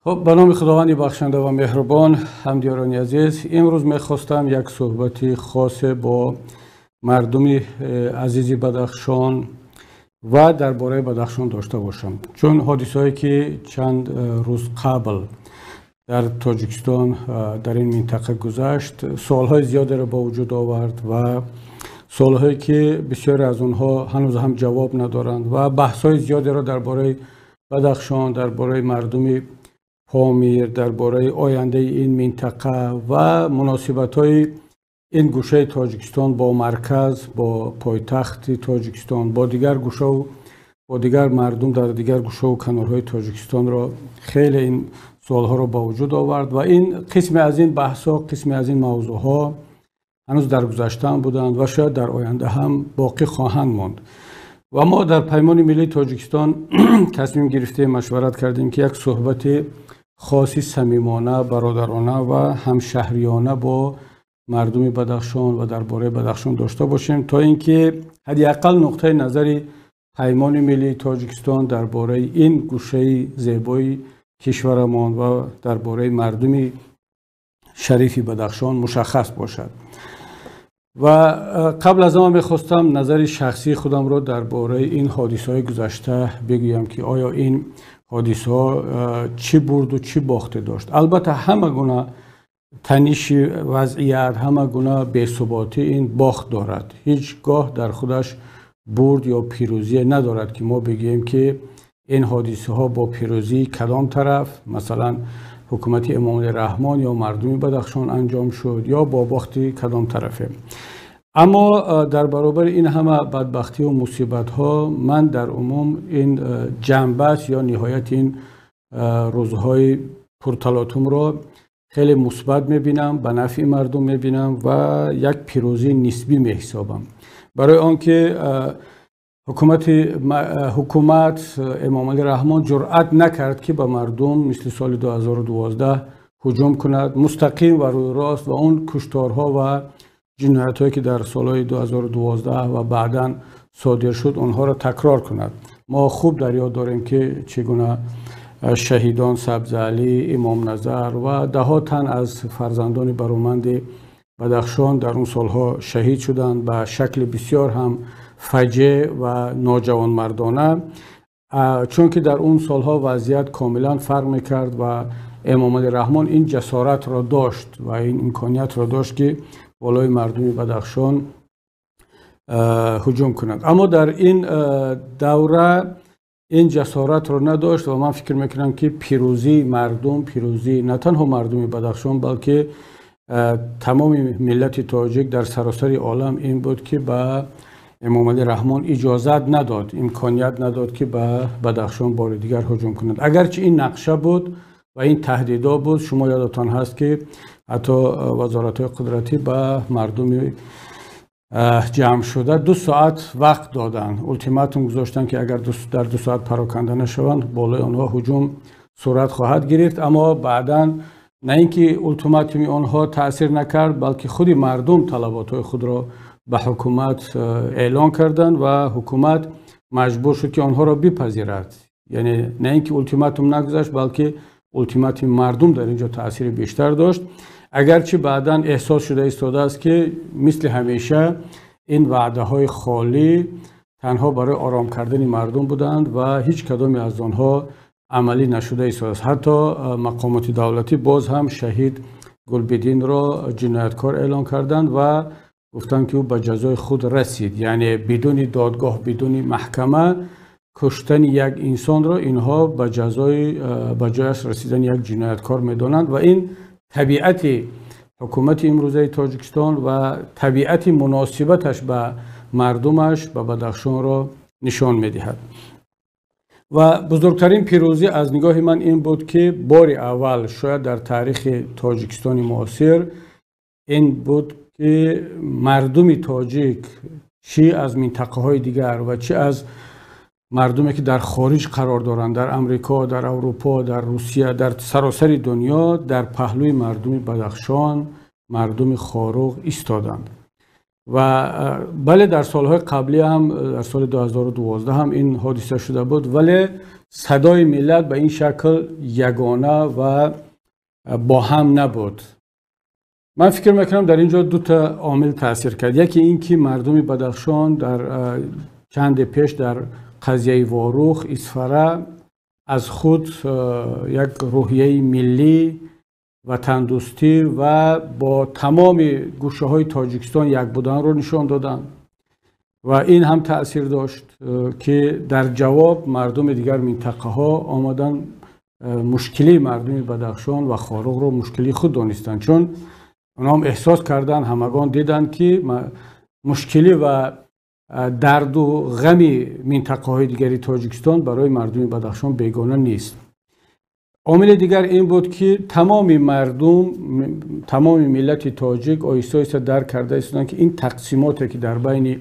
Хуб, ба номи Худованди бахшанда ва меҳрубон. Ҳамдиёрони азиз, имрӯз мехостам як суҳбати хосе бо мардуми азизи Бадахшон ва дар бораи Бадахшон дошта бошам, чун ҳодисаҳое ки чанд рӯз қабл дар Тоҷикистон, дар ин минтақа гузашт, суолҳои зиёдеро ба вуҷуд овард ва суолҳое ки бисёре аз онҳо ҳанӯз ҳам ҷавоб надоранд ва баҳсҳои зиёдеро дар бораи Бадахшон, дар бораи мардуми Помир, дар бораи ояндаи ин минтақа ва муносибатҳои ин гӯшаи Тоҷикистон бо марказ, бо пойтахти Тоҷикистон, бо дигар гӯшаву бо дигар мардум дар дигар гӯшаву канорҳои Тоҷикистонро хеле ин суолҳоро ба вуҷуд овард. Ва ин қисме аз ин баҳсҳо, қисме аз ин мавзӯъҳо ҳанӯз дар гузаштаам буданд ва шояд дар оянда ҳам боқӣ хоҳанд монд. Ва мо дар Паймони миллии Тоҷикистон тасмим гирифтем, машварат кардем, ки як суҳбати хоси самимона, бародарона ва ҳамшаҳриёна бо мардуми Бадахшон ва дар бораи Бадахшон дошта бошем, то ин ки ҳадди ақал нуқтаи назари Паймони миллии Тоҷикистон дар бораи ин гӯшаи зебои кишварамон ва дар бораи мардуми шарифи Бадахшон мушаххас бошад. Ва қабл аз ҳама мехостам назари шахсии худамро дар бораи ин ҳодисаҳои гузашта бигӯям, ки оё ин ҳодисаҳо чӣ бурду чӣ бохте дошт. Албатта, ҳама гуна таниши вазъият, ҳама гуна бесуботӣ ин бохт дорад. Ҳеҷ гоҳ дар худаш бурд ё пирӯзие надорад, ки мо бигӯем, ки ин ҳодисаҳо бо пирӯзии кадом тараф, масалан ҳукумати Эмомалӣ Раҳмон ё мардуми Бадахшон, анҷом шуд ё бо бохти кадом тарафе. Аммо дар баробари ин ҳама бадбахтиву мусибатҳо ман дар умум ин ҷанбаст ё ниҳояти ин рӯзҳои пурталотумро хеле мусбат мебинам, ба нафъи мардум мебинам ва як пирӯзии нисбӣ меҳисобам, барои он ки ҳукумат Эмомалӣ Раҳмон ҷуръат накард, ки ба мардум мисли соли 2012 ҳуҷум кунад мустақим ва рӯйрост ва он кушторҳо ва ҷиноятҳое ки дар солҳои 2012 ва баъдан содир шуд, онҳоро такрор кунад. Мо хуб дар ёд дорем, ки чӣ гуна шаҳидон Сабзаалӣ, Имомназар ва даҳҳо тан аз фарзандони бароманди Бадахшон дар он солҳо шаҳид шуданд ба шакли бисёр ҳам фаҷеъ ва ноҷавонмардона, чунки дар он солҳо вазъият комилан фарқ мекард ва Эмомалӣ Раҳмон ин ҷасоратро дошт ва ин имкониятро дошт, ки болои мардуми Бадахшон ҳуҷум кунад. Аммо дар ин давра ин ҷасоратро надошт ва ман фикр мекунам, ки пирӯзии мардум, пирӯзии на танҳо мардуми Бадахшон, балки тамоми миллати тоҷик дар саросари олам ин буд, ки ба Эмомалӣ Раҳмон иҷозат надод, имконият надод, ки ба Бадахшон бори дигар ҳуҷум кунад, агарчи ин нақша буд ва ин таҳдидо буд. Шумо ёдатон ҳаст, ки ҳатто вазоратҳои қудратӣ ба мардуми ҷамъшуда 2 соат вақт доданд, ултиматум гузоштанд, ки агар дар 2 соат пароканда нашаванд, болои онҳо ҳуҷум сурат хоҳад гирифт. Аммо баъдан на ин ки ултиматуми онҳо таъсир накард, балки худи мардум талаботҳои худро ба ҳукумат эълон карданд ва ҳукумат маҷбур шуд, ки онҳоро бипазирад. Яъне на ин ки ултиматум нагузашт, балки ултиматуми мардум дар ин ҷо таъсири бештар дошт. Агарчи баъдан эҳсос шуда истодааст, ки мисли ҳамеша ин ваъдаҳои холӣ танҳо барои ором кардани мардум буданд ва ҳеҷ кадоме аз онҳо амалӣ нашуда истодааст. Ҳатто мақомоти давлатӣ боз ҳам шаҳид Гулбидинро ҷинояткор эълон карданд ва гуфтанд, ки ӯ ба ҷазои худ расид. Яъне бидуни додгоҳ, бидуни маҳкама куштани як инсонро инҳо ба ҷояш расидани як ҷинояткор медонанд. Ва ин табиати ҳукумати имрӯзаи Тоҷикистон ва табиати муносибаташ ба мардумаш, ба Бадахшонро нишон медиҳад. Ва бузургтарин пирӯзӣ аз нигоҳи ман ин буд, ки бори аввал шояд дар таърихи Тоҷикистони муосир ин буд, ки мардуми тоҷик, чӣ аз минтақаҳои дигар ва чӣ аз мардуме ки дар хориҷ қарор доранд, дар Амрико, дар Аврупо, дар Русия, дар саросари дунё, дар паҳлӯи мардуми Бадахшон, мардуми Хоруғ истоданд. Ва бале, дар солҳои қаблӣ ҳам, дар соли 2012 ҳам ин ҳодиса шуда буд, вале садои миллат ба ин шакл ягона ва бо ҳам набуд. Ман фикр мекунам, дар ин ҷо ду та омил таъсир кард. Яке ин ки мардуми Бадахшон дар чанде пеш дар қазияи Ворух, Исфара аз худ як рӯҳияи миллӣ, ватандӯстӣ ва бо тамоми гӯшаҳои Тоҷикистон як буданро нишон доданд ва ин ҳам таъсир дошт, ки дар ҷавоб мардуми дигар минтақаҳо омаданд, мушкилии мардуми Бадахшон ва Хоруғро мушкилии худ донистанд, чун онҳо эҳсос карданд, ҳамагон диданд, ки мушкилӣ ва дарду ғами минтақаҳои дигари Тоҷикистон барои мардуми Бадахшон бегона нест. Омили дигар ин буд, ки тамоми мардум, тамоми миллати тоҷик оҳиста оҳиста дарк карда истоданд, ки ин тақсимоте, ки дар байни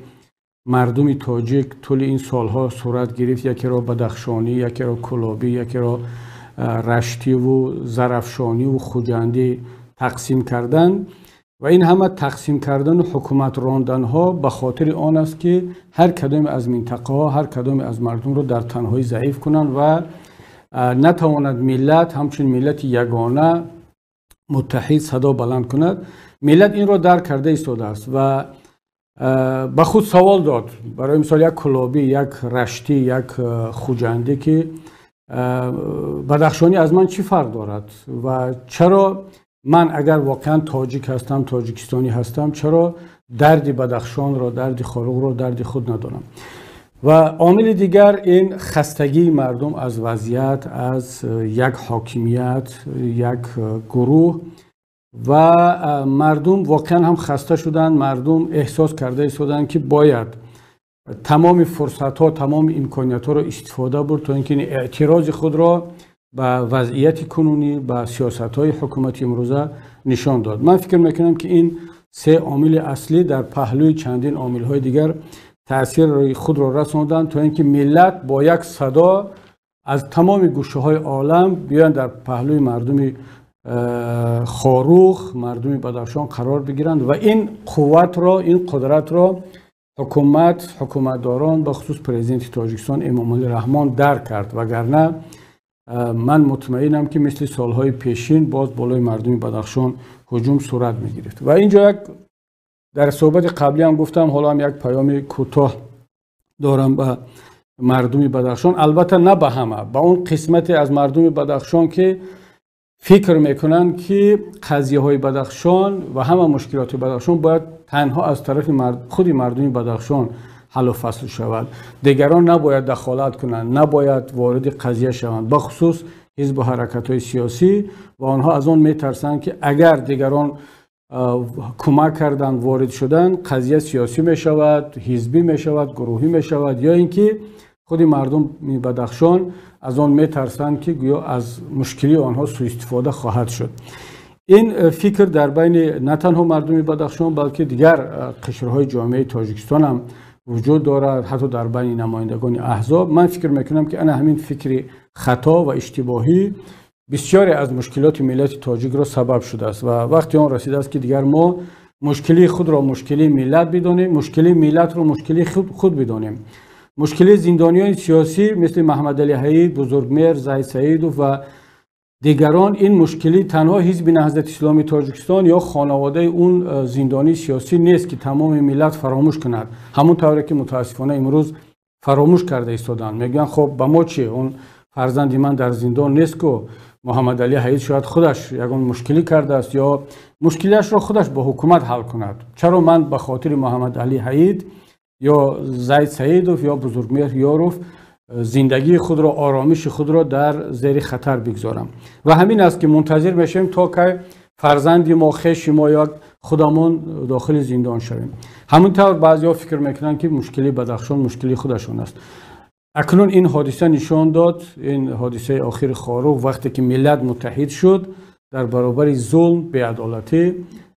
мардуми тоҷик тӯли ин солҳо сурат гирифт, якеро бадахшонӣ, якеро кӯлобӣ, якеро раштиву зарафшониву хуҷандӣ тақсим карданд ва ин ҳама тақсим кардану ҳукумат ронданҳо ба хотири он аст, ки ҳар кадоме аз минтақаҳо, ҳар кадоме аз мардумро дар танҳоӣ заиф кунанд ва натавонад миллат ҳамчун миллати ягона, муттаҳид садо баланд кунад. Миллат инро дарк карда истодааст ва ба худ савол дод. Барои мисол, як кӯлобӣ, як раштӣ, як хуҷандӣ, ки бадахшонӣ аз ман чӣ фарқ дорад ва чаро ман, агар воқеан тоҷик ҳастам, тоҷикистонӣ ҳастам, чаро дарди Бадахшонро, дарди Хоруғро дарди худ надорам? Ва омили дигар ин хастагии мардум аз вазъият, аз як ҳокимият, як гурӯҳ. Ва мардум воқеан ҳам хаста шуданд. Мардум эҳсос карда истоданд, ки бояд тамоми фурсатҳо, тамоми имкониятҳоро истифода бурд, то ин ки эътирози худро ба вазъияти кунунӣ, ба сиёсатҳои ҳукумати имрӯза нишон дод. Ман фикр мекунам, ки ин се омили аслӣ дар паҳлӯи чандин омилҳои дигар таъсири худро расонданд, то ин ки миллат бо як садо аз тамоми гӯшаҳои олам биёянд, дар паҳлӯи мардуми Хоруғ, мардуми Бадахшон қарор бигиранд. Ва ин қувватро, ин қудратро ҳукумат, ҳукуматдорон, бахусус президенти Тоҷикистон Эмомалӣ Раҳмон дарк кард, вагарна ман мутмаинам, ки мисли солҳои пешин боз болои мардуми Бадахшон ҳуҷум сурат мегирифт. Ва инҷо як дар суҳбати қаблӣ ҳам гуфтам, ҳоло ҳам як паёми кӯтоҳ дорам ба мардуми Бадахшон. Албатта, на ба ҳама, ба он қисмате аз мардуми Бадахшон, ки фикр мекунанд, ки қазияҳои Бадахшон ва ҳама мушкилоти Бадахшон бояд танҳо аз тарафи худи мардуми Бадахшон ҳаллу фасл шавад, дигарон набояд дахолат кунанд, набояд вориди қазия шаванд, бахусус ҳизбу ҳаракатҳои сиёсӣ. Ва онҳо аз он метарсанд, ки агар дигарон кӯмак карданд, ворид шуданд, қазия сиёсӣ мешавад, ҳизбӣ мешавад, гурӯҳӣ мешавад, ё ин ки худи мардуми Бадахшон аз он метарсанд, ки гӯё аз мушкилии онҳо сӯистифода хоҳад шуд. Ин фикр дар байни на танҳо мардуми Бадахшон, балки дигар қишрҳои ҷомеаи Тоҷикистон ҳам вуҷуд дорад, ҳатто дар байни намояндагони аҳзоб. Ман фикр мекунам, ки ана ҳамин фикри хато ва иштибоҳӣ бисёре аз мушкилоти миллати тоҷикро сабаб шудааст ва вақти он расидааст, ки дигар мо мушкилии худро мушкилии миллат бидонем, мушкилии миллатро мушкилии худ бидонем. Мушкилии зиндониёни сиёсӣ мисли Маҳмадалӣ Ҳаид, Бузургмеҳр, Зайд Саидов ва дигарон ин мушкилӣ танҳо Ҳизби Наҳзати Исломии Тоҷикистон ё хонаводаи он зиндонии сиёсӣ нест, ки тамоми миллат фаромӯш кунад, ҳамон тавре ки мутаассифона имрӯз фаромӯш карда истоданд. Мегӯянд: хоб, ба мо чӣ, он фарзанди ман дар зиндон нест ку, Муҳаммадалӣ Ҳаид шояд худаш ягон мушкилӣ кардааст ё мушкилиашро худаш бо ҳукумат ҳал кунад, чаро ман ба хотири Муҳаммадалӣ Ҳаид ё Зайд Саидов ё Бузургмеҳр Ёров зиндагии худро, оромиши худро дар зери хатар бигзорам? Ва ҳамин аст, ки мунтазир мешавем, то кай фарзанди мо, хеши мо ё худамон дохили зиндон шавем. Ҳамин тавр баъзеҳо фикр мекунанд, ки мушкилии Бадахшон мушкилии худашон аст. Акнун ин ҳодиса нишон дод, ин ҳодисаи охири Хоруғ, вақте ки миллат муттаҳид шуд дар баробари зулм, беадолатӣ,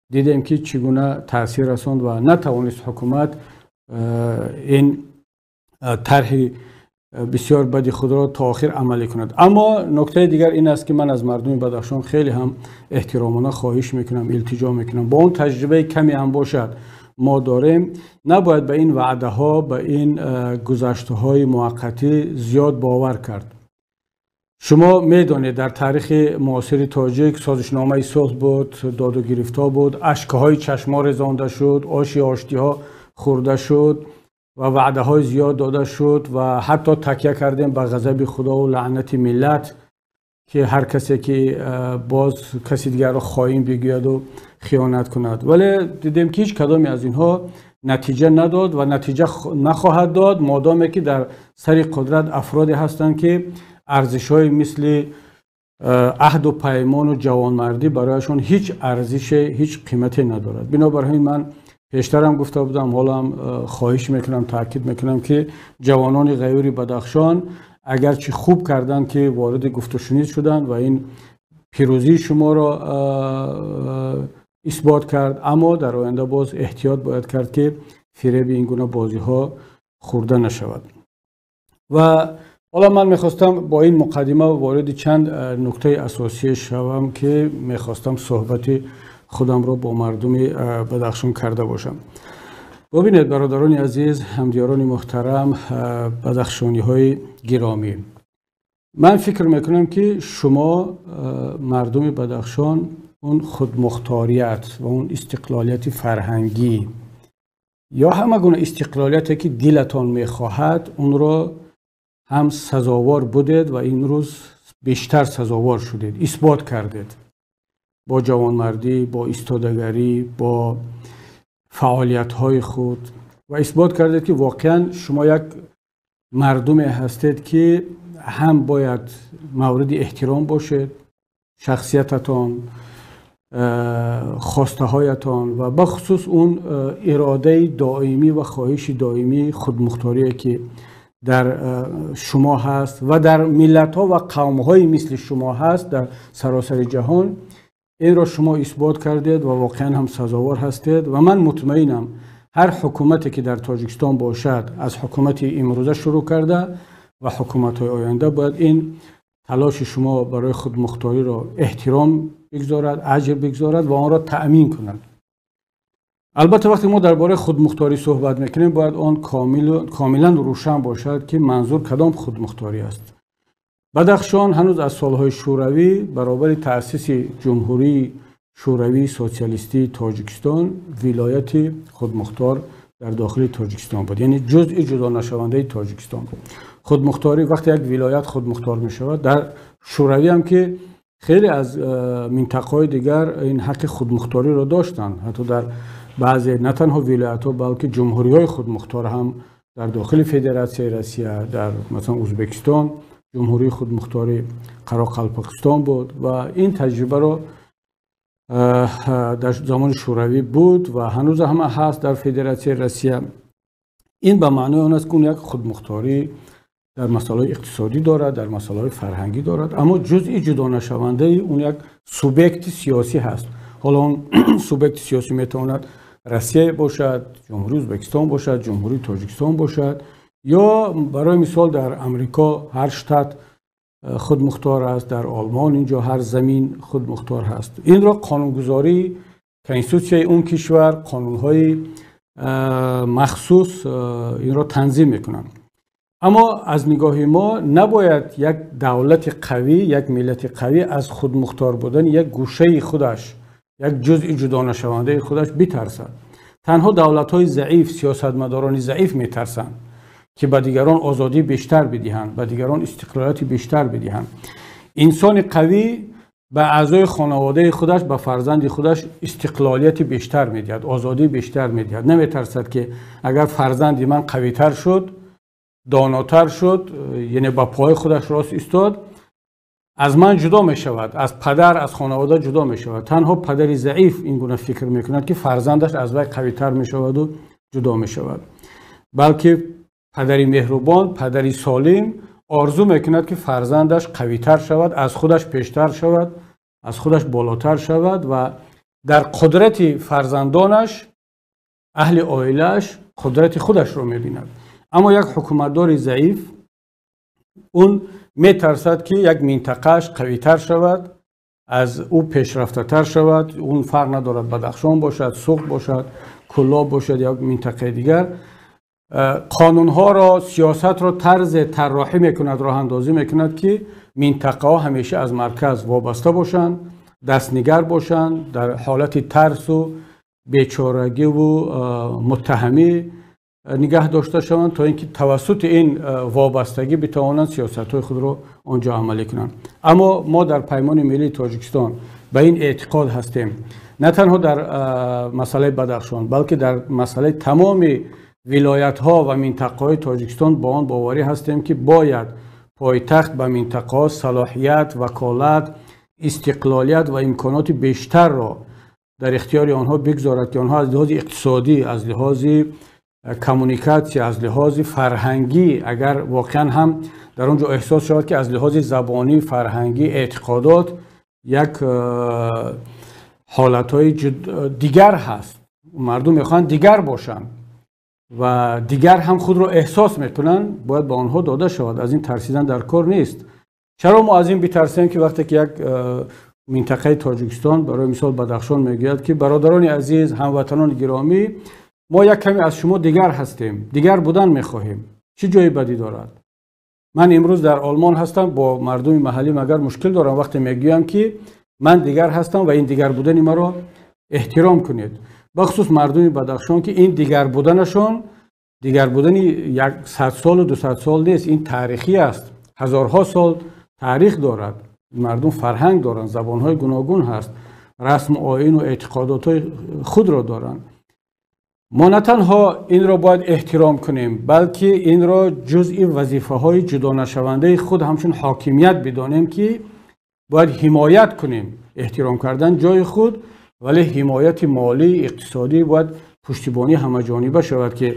дидем, ки чӣ гуна таъсир расонд ва натавонист ҳукумат ин тарҳи бисёр бади худро то охир амалӣ кунад. Аммо нуктаи дигар ин аст, ки ман аз мардуми Бадахшон хеле ҳам эҳтиромона хоҳиш мекунам, илтиҷо мекунам, бо он таҷрибаи каме ҳам бошад, мо дорем, набояд ба ин ваъдаҳо, ба ин гузаштаҳои муваққатӣ зиёд бовар кард. Шумо медонед, дар таърихи муосири тоҷик созишномаи сулҳ буд, доду гирифтҳо буд, ашкҳои чашмҳо резонда шуд, оши оштиҳо хӯрда шуд ва ваъдаҳои зиёд дода шуд ва ҳатто такя кардем ба ғазаби худову лаънати миллат, ки ҳар касе ки боз каси дигарро хоин бигӯяду хиёнат кунад. Вале дидем, ки ҳеҷ кадоме аз инҳо натиҷа надод ва натиҷа нахоҳад дод, модоме ки дар сари қудрат афроде ҳастанд, ки арзишҳои мисли аҳду паймону ҷавонмардӣ барояшон ҳеҷ арзише, ҳеҷ қимате надорад. Бинобар ҳамин ман пештарам гуфта будам, ҳолам хоҳиш мекунам, таъкид мекунам, ки ҷавонони ғайюри Бадахшон агарчи хуб карданд, ки вориди гуфтушунид шуданд ва ин пирӯзии шуморо исбот кард, аммо дар оянда боз эҳтиёт бояд кард, ки фиреби ин гуна бозиҳо хӯрда нашавад. Ва ҳоло ман мехостам бо ин муқаддима вориди чанд нуктаи асосӣ шавам, ки мехостам суҳбати худамро бо мардуми Бадахшон карда бошам. Бубинед, бародарони азиз, ҳамдиёрони муҳтарам, бадахшониҳои гиромӣ, ман фикр мекунам, ки шумо, мардуми Бадахшон, он худмухторият ва он истиқлолияти фарҳангӣ ё ҳама гуна истиқлолияте, ки дилатон мехоҳад, онро ҳам сазовор будед ва имрӯз бештар сазовор шудед, исбот кардед бо ҷавонмардӣ, бо истодагарӣ, бо фаъолиятҳои худ ва исбот кардед, ки воқеан шумо як мардуме ҳастед, ки ҳам бояд мавриди эҳтиром бошед, шахсиятатон, хостаҳоятон ва бахусус он иродаи доимӣ ва хоҳиши доимии худмухторие, ки дар шумо ҳаст ва дар миллатҳо ва қавмҳои мисли шумо ҳаст дар саросари ҷаҳон, инро шумо исбот кардед ва воқеан ҳам сазовор ҳастед. Ва ман мутмаинам, ҳар ҳукумате, ки дар Тоҷикистон бошад, аз ҳукумати имрӯза шурӯъ карда ва ҳукуматҳои оянда, бояд ин талоши шумо барои худмухториро эҳтиром бигзорад, аҷр бигзорад ва онро таъмин кунад. Албатта, вақте мо дар бораи худмухторӣ суҳбат мекунем, бояд он комилан рӯшан бошад, ки манзур кадом худмухторӣ аст. Бадахшон ҳанӯз аз солҳои шӯравӣ, баробари таъсиси Ҷумҳурии Шӯравии Социалистии Тоҷикистон, вилояти худмухтор дар дохили Тоҷикистон буд, яъне ҷузъи ҷудонашавандаи Тоҷикистон буд. Худмухторӣ, вақте як вилоят худмухтор мешавад, дар шӯравӣ ҳам ки хеле аз минтақаҳои дигар ин ҳаққи худмухториро доштанд, ҳатто дар баъзе на танҳо вилоятҳо, балки ҷумҳуриҳои худмухтор ҳам дар дохили Федератсияи Россия, дар масалан Ӯзбекистон ҷумҳурии худмухтори Қарақалпоқистон буд ва ин таҷрибаро дар замони шӯравӣ буд ва ҳанӯз ҳам ҳаст дар Федератсияи Россия. Ин ба маънои он аст, ки он як худмухторӣ дар масъалаҳои иқтисодӣ дорад, дар масъалаҳои фарҳангӣ дорад, аммо ҷузъи ҷудонашавандаи он як субъекти сиёсӣ ҳаст. Ҳоло он субъекти сиёсӣ метавонад Россия бошад, Ҷумҳурии Ӯзбекистон бошад, Ҷумҳурии Тоҷикистон бошад ё барои мисол дар Амрико ҳар штат худмухтор аст, дар Олмон инҷо ҳар замин худмухтор ҳаст. Инро қонунгузорӣ, конститутсияи он кишвар, қонунҳои махсус инро танзим мекунанд. Аммо аз нигоҳи мо набояд як давлати қавӣ, як миллати қавӣ аз худмухтор будани як гӯшаи худаш, як ҷузъи ҷудонашавандаи худаш битарсад. Танҳо давлатҳои заиф, сиёсатмадорони заиф метарсанд, ки ба дигарон озодӣ бештар бидиҳанд, ба дигарон истиқлолияти бештар бидиҳанд. Инсони қавӣ ба аъзои хонаводаи худаш, ба фарзанди худаш истиқлолияти бештар медиҳад, озодӣ бештар медиҳад. Наметарсад, ки агар фарзанди ман қавитар шуд, донотар шуд, яъне ба пои худаш рост истод, аз ман ҷудо мешавад, аз падар, аз хонавода ҷудо мешавад. Танҳо падари заиф ин гуна фикр мекунад, ки фарзандаш аз вай қавитар мешаваду ҷудо мешавад. Балки падари меҳрубон, падари солим орзу мекунад, ки фарзандаш қавитар шавад, аз худаш пештар шавад, аз худаш болотар шавад ва дар қудрати фарзандонаш, аҳли оилааш қудрати худашро мебинад. Аммо як ҳукуматдори заиф, он метарсад, ки як минтақааш қавитар шавад, аз ӯ пешрафтатар шавад. Он фарқ надорад, Бадахшон бошад, Суғд бошад, Кӯлоб бошад, як минтақаи дигар, қонунҳоро, сиёсатро тарзе тарроҳӣ мекунад, роҳандозӣ мекунад, ки минтақаҳо ҳамеша аз марказ вобаста бошанд, дастнигар бошанд, дар ҳолати тарсу бечорагиву муттаҳамӣ нигаҳ дошта шаванд, то ин ки тавассути ин вобастагӣ битавонанд сиёсатҳои худро он ҷо амалӣ кунанд. Аммо мо дар Паймони миллии Тоҷикистон ба ин эътиқод ҳастем, на танҳо дар масъалаи Бадахшон, балки дар масъалаи тамоми вилоятҳо ва минтақаҳои Тоҷикистон бо он боварӣ ҳастем, ки бояд пойтахт ба минтақаҳо салоҳият, ваколат, истиқлолият ва имконоти бештарро дар ихтиёри онҳо бигзорад, ки онҳо аз лиҳози иқтисодӣ, аз лиҳози коммуникатсия, аз лиҳози фарҳангӣ, агар воқеан ҳам дар он ҷо эҳсос шавад, ки аз лиҳози забонӣ, фарҳангӣ, эътиқодот як ҳолатҳои дигар ҳаст, мардум мехоҳанд дигар бошанд ва дигар ҳам худро эҳсос мекунанд, бояд ба онҳо дода шавад. Аз ин тарсидан дар кор нест. Чаро мо аз ин битарсем, ки вақте ки як минтақаи Тоҷикистон, барои мисол Бадахшон, мегӯяд, ки бародарони азиз, ҳамватанони гиромӣ, мо як каме аз шумо дигар ҳастем, дигар будан мехоҳем, чӣ ҷои бадӣ дорад? Ман имрӯз дар Олмон ҳастам, бо мардуми маҳаллӣ магар мушкил дорам вақте мегӯям, ки ман дигар ҳастам ва ин дигар будани маро эҳтиром кунед? Бахусус мардуми Бадахшон, ки ин дигар буданашон дигар будани 100 солу 200 сол нест, ин таърихӣ аст, ҳазорҳо сол таърих дорад. Мардум фарҳанг доранд, забонҳои гуногун ҳаст, расму оину эътиқодотҳои худро доранд. Мо на танҳо инро бояд эҳтиром кунем, балки инро ҷузъи вазифаҳои ҷудонашавандаи худ ҳамчун ҳокимият бидонем, ки бояд ҳимоят кунем. Эҳтиром кардан ҷои худ, вале ҳимояти молӣ, иқтисодӣ бояд пуштибонӣ ҳамаҷониба шавад, ки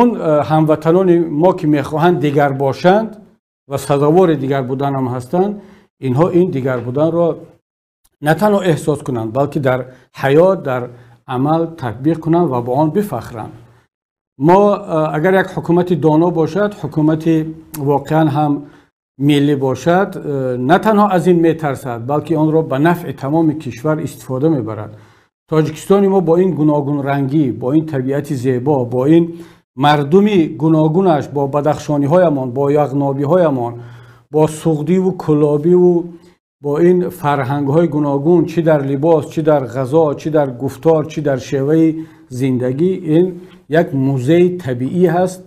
он ҳамватанони мо, ки мехоҳанд дигар бошанд ва сазовори дигар будан ҳам ҳастанд, инҳо ин дигар буданро на танҳо эҳсос кунанд, балки дар ҳаёт, дар амал татбиқ кунанд ва бо он бифахранд. Мо агар як ҳукумати доно бошад, ҳукумати воқеан ҳам миллӣ бошад, на танҳо аз ин метарсад, балки онро ба нафъи тамоми кишвар истифода мебарад. Тоҷикистони мо бо ин гуногунрангӣ, бо ин табиати зебо, бо ин мардуми гуногунаш, бо бадахшониҳоямон, бо яғнобиҳоямон, бо суғдиву кӯлобиву бо ин фарҳангҳои гуногун, чӣ дар либос, чӣ дар ғазо, чӣ дар гуфтор, чӣ дар шеваи зиндагӣ, ин як музеи табиӣ ҳаст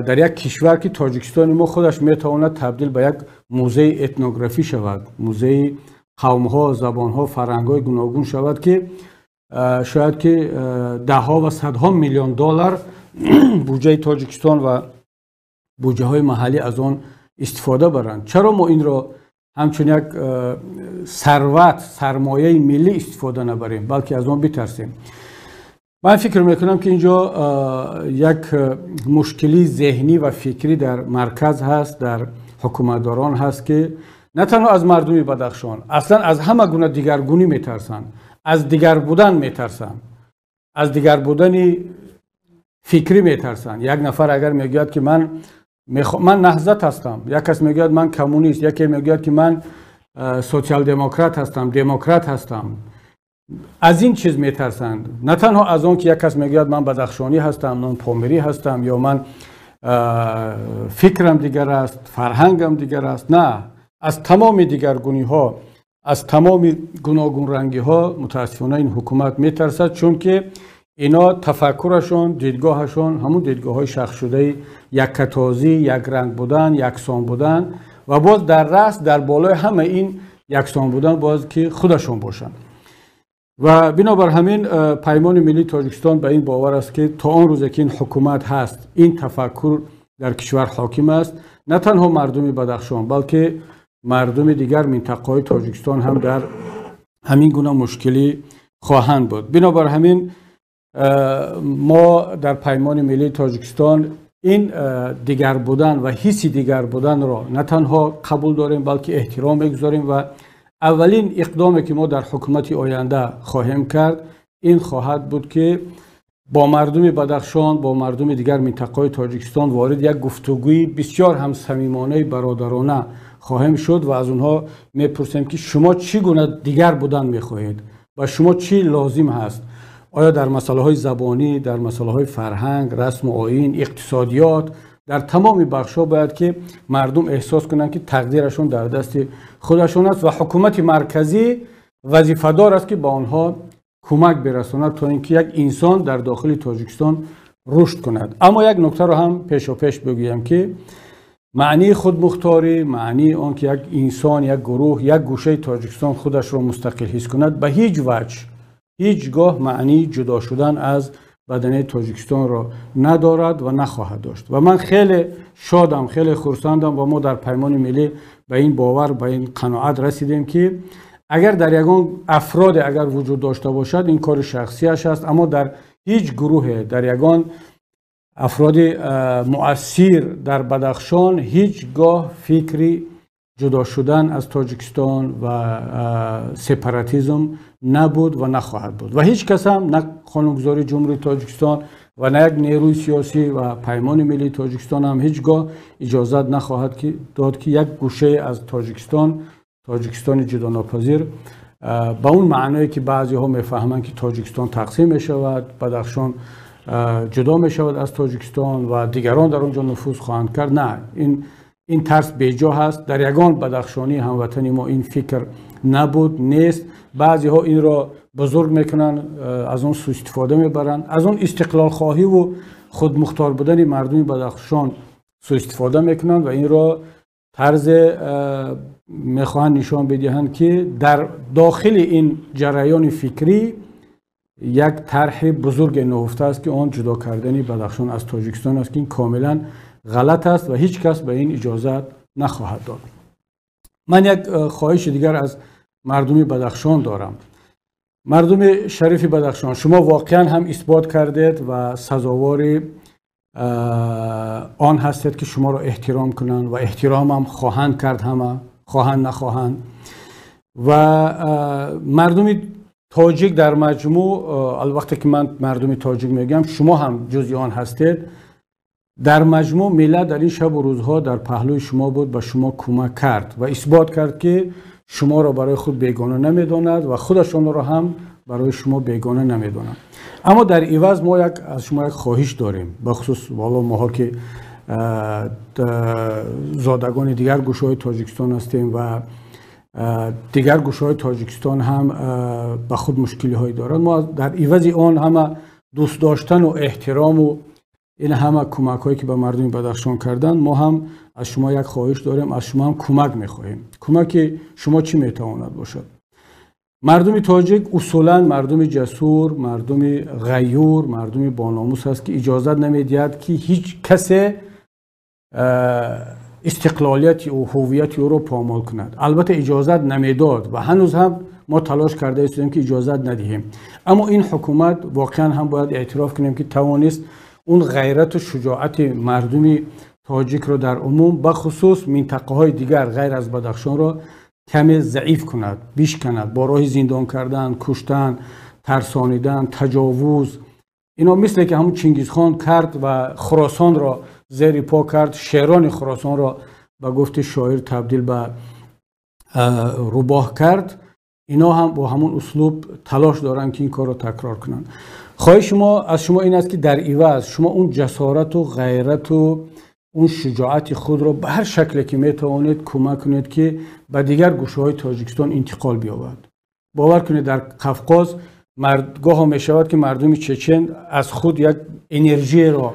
дар як кишвар, ки Тоҷикистони мо худаш метавонад табдил ба як музеи этнографӣ шавад, музеи қавмҳо, забонҳо, фарҳангҳои гуногун шавад, ки шояд ки даҳҳо ва садҳо миллион доллар буҷаи Тоҷикистон ва буҷаҳои маҳаллӣ аз он истифода баранд. Чаро мо инро ҳамчун як сарват, сармояи миллӣ истифода набарем, балки аз он битарсем? Ман фикр мекунам, ки инҷо як мушкилии зеҳнӣ ва фикрӣ дар марказ ҳаст, дар ҳукуматдорон ҳаст, ки на танҳо аз мардуми Бадахшон, аслан аз ҳама гуна дигаргунӣ метарсанд, аз дигар будан метарсанд, аз дигар будани фикрӣ метарсанд. Як нафар агар мегӯяд, ки ман наҳзат ҳастам, як кас мегӯяд, ман коммунист, яке мегӯяд, ки ман социал-демократ ҳастам, демократ ҳастам, аз ин чиз метарсанд. На танҳо аз он ки як кас мегӯяд, ман бадахшонӣ ҳастам, ман помирӣ ҳастам, ё ман фикрам дигар аст, фарҳангам дигар аст, на, аз тамоми дигаргуниҳо, аз тамоми гуногунрангиҳо мутаассифона ин ҳукумат метарсад, чунки ино тафаккурашон, дидгоҳашон ҳамун дидгоҳҳои шахсшудаи яккатозӣ, якранг будан, яксон будан ва боз дар раъс, дар болои ҳама ин яксон будан бояд ки худашон бошанд. Ва бинобар ҳамин Паймони миллии Тоҷикистон ба ин бовар аст, ки то он рӯзе ки ин ҳукумат ҳаст, ин тафаккур дар кишвар ҳоким аст, на танҳо мардуми Бадахшон, балки мардуми дигар минтақаҳои Тоҷикистон ҳам дар ҳамин гуна мушкилӣ хоҳанд буд. Бинобар ҳамин мо дар Паймони миллии Тоҷикистон ин дигар будан ва ҳисси дигар буданро на танҳо қабул дорем, балки эҳтиром мегузорем ва аввалин иқдоме, ки мо дар ҳукумати оянда хоҳем кард, ин хоҳад буд, ки бо мардуми Бадахшон, бо мардуми дигар минтақаҳои Тоҷикистон ворид як гуфтугӯи бисёр ҳам самимонаи бародарона хоҳем шуд ва аз онҳо мепурсем, ки шумо чӣ гуна дигар будан мехоҳед ва шумо чӣ лозим ҳаст. Оё дар масъалаҳои забонӣ, дар масъалаҳои фарҳанг, расму оин, иқтисодиёт, дар тамоми бахшҳо бояд ки мардум эҳсос кунанд, ки тақдирашон дар дасти худашон аст ва ҳукумати марказӣ вазифадор аст, ки ба онҳо кӯмак бирасонад, то ин ки як инсон дар дохили Тоҷикистон рушд кунад. Аммо як нуктаро ҳам пешопеш бигӯям, ки маънии худмухторӣ, маънии он ки як инсон, як гурӯҳ, як гӯшаи Тоҷикистон худашро мустақил ҳис кунад, ба ҳеҷ ваҷҳ ҳеҷ гоҳ маънии ҷудо шудан аз баданаи Тоҷикистонро надорад ва нахоҳад дошт. Ва ман хеле шодам, хеле хурсандам ва мо дар Паймони Миллӣ ба ин бовар, ба ин қаноат расидем, ки агар дар ягон афроде агар вуҷуд дошта бошад, ин кори шахсияш аст, аммо дар ҳеҷ гурӯҳе, дар ягон афроди муассир дар Бадахшон ҳеҷ гоҳ фикри ҷудо шудан аз Тоҷикистон ва сепаратизм набуд ва нахоҳад буд. Ва ҳеҷ кас ҳам, на қонунгузории Ҷумҳурии Тоҷикистон ва на як нерӯи сиёсӣ ва Паймони Миллии Тоҷикистон ҳам ҳеҷ гоҳ иҷозат нахоҳад дод, ки як гӯшае аз Тоҷикистон, Тоҷикистони ҷудонопазир ба он маъное, ки баъзеҳо мефаҳманд, ки Тоҷикистон тақсим мешавад, Бадахшон ҷудо мешавад аз Тоҷикистон ва дигарон дар он ҷо нуфуз хоҳанд кард. На, ин тарс беҷо ҳаст. Дар ягон бадахшонии ҳамватани мо ин фикр набуд, нест. Баъзеҳо инро бузург мекунанд, аз он суистифода мебаранд, аз он истиқлолхоҳиву худмухтор будани мардуми Бадахшон суистифода мекунанд ва инро тарзе мехоҳанд нишон бидиҳанд, ки дар дохили ин ҷараёни фикрӣ як тарҳи бузурге нуҳуфта аст, ки он ҷудо кардани Бадахшон аз Тоҷикистон аст, ки ин комилан ғалат аст ва ҳеҷ кас ба ин иҷозат нахоҳад дод. Ман як хоҳиши дигар аз мардуми Бадахшон дорам. Мардуми шарифи Бадахшон, шумо воқеан ҳам исбот кардед ва сазовори он ҳастед, ки шуморо эҳтиром кунанд ва эҳтиромам хоҳанд кард ҳама, хоҳанд нахоҳанд. Ва мардуми тоҷик дар маҷмӯъ, вақте ки ман мардуми тоҷик мегӯям, шумо ҳам ҷузъи он ҳастед. Дар маҷмӯъ миллат дар ин шабу рӯзҳо дар паҳлӯи шумо буд, ба шумо кӯмак кард ва исбот кард, ки шуморо барои худ бегона намедонад ва худашонро ҳам барои шумо бегона намедонад. Аммо дар иваз мо аз шумо як хоҳиш дорем, бахусус ҳоло моҳо, ки зодагони дигар гӯшаҳои Тоҷикистон ҳастем ва дигар гӯшаҳои Тоҷикистон ҳам ба худ мушкилиҳое доранд. Мо дар ивази он ҳама дӯст доштану эҳтирому ин ҳама кӯмакҳое, ки ба мардуми Бадахшон карданд, мо ҳам аз шумо як хоҳиш дорем, аз шумо ҳам кӯмак мехоҳем. Кӯмаки шумо чӣ метавонад бошад? Мардуми тоҷик усулан мардуми ҷасур, мардуми ғайюр, мардуми бономус аст, ки иҷозат намедиҳад, ки ҳеҷ касе истиқлолияти ӯ, ҳуввияти ӯро помол кунад. Албатта, иҷозат намедод ва ҳанӯз ҳам мо талош карда истодем, ки иҷозат надиҳем. Аммо ин ҳукумат, воқеан ҳам бояд эътироф кунем, ки тавонист он ғайрату шуҷоати мардуми тоҷикро дар умум, бахусус минтақаҳои дигар ғайр аз Бадахшонро каме заиф кунад, бишканад бо роҳи зиндон кардан, куштан, тарсонидан, таҷовуз. Ино мисле ки ҳамун Чингизхон кард ва Хуросонро зери по кард, шерони Хуросонро ба гуфти шоир табдил ба рӯбоҳ кард, ино ҳам бо ҳамун услуб талош доранд, ки ин корро такрор кунанд. Хоҳиши мо аз шумо ин аст, ки дар иваз шумо он ҷасорату ғайрату он шуҷоати худро ба ҳар шакле ки метавонед кӯмак кунед, ки ба дигар гӯшаҳои Тоҷикистон интиқол биёбад. Бовар кунед, дар Қавқоз гоҳо мешавад, ки мардуми чечен аз худ як энержиеро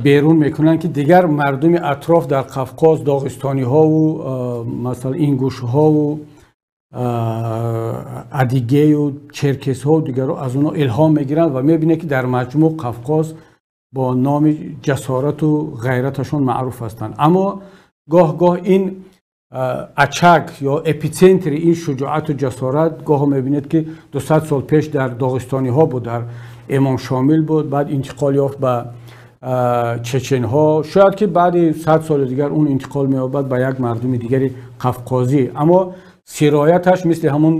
берун мекунанд, ки дигар мардуми атроф дар Қавқоз, доғистониҳову масалан ингушҳову адигею черкесҳо, дигарро аз онҳо илҳом мегиранд ва мебинед, ки дар маҷмӯъ Қавқоз бо номи ҷасорату ғайраташон маъруф ҳастанд. Аммо гоҳ гоҳ ин очаг ё эпицентри ин шуҷоату ҷасорат, гоҳо мебинед, ки 200 сол пеш дар доғистониҳо буд, дар Имом Шомил буд, баъд интиқол ёфт ба чеченҳо. Шояд ки баъди 100 соли дигар он интиқол меёбад ба як мардуми дигари қавқозӣ, аммо сирояташ мисли ҳамун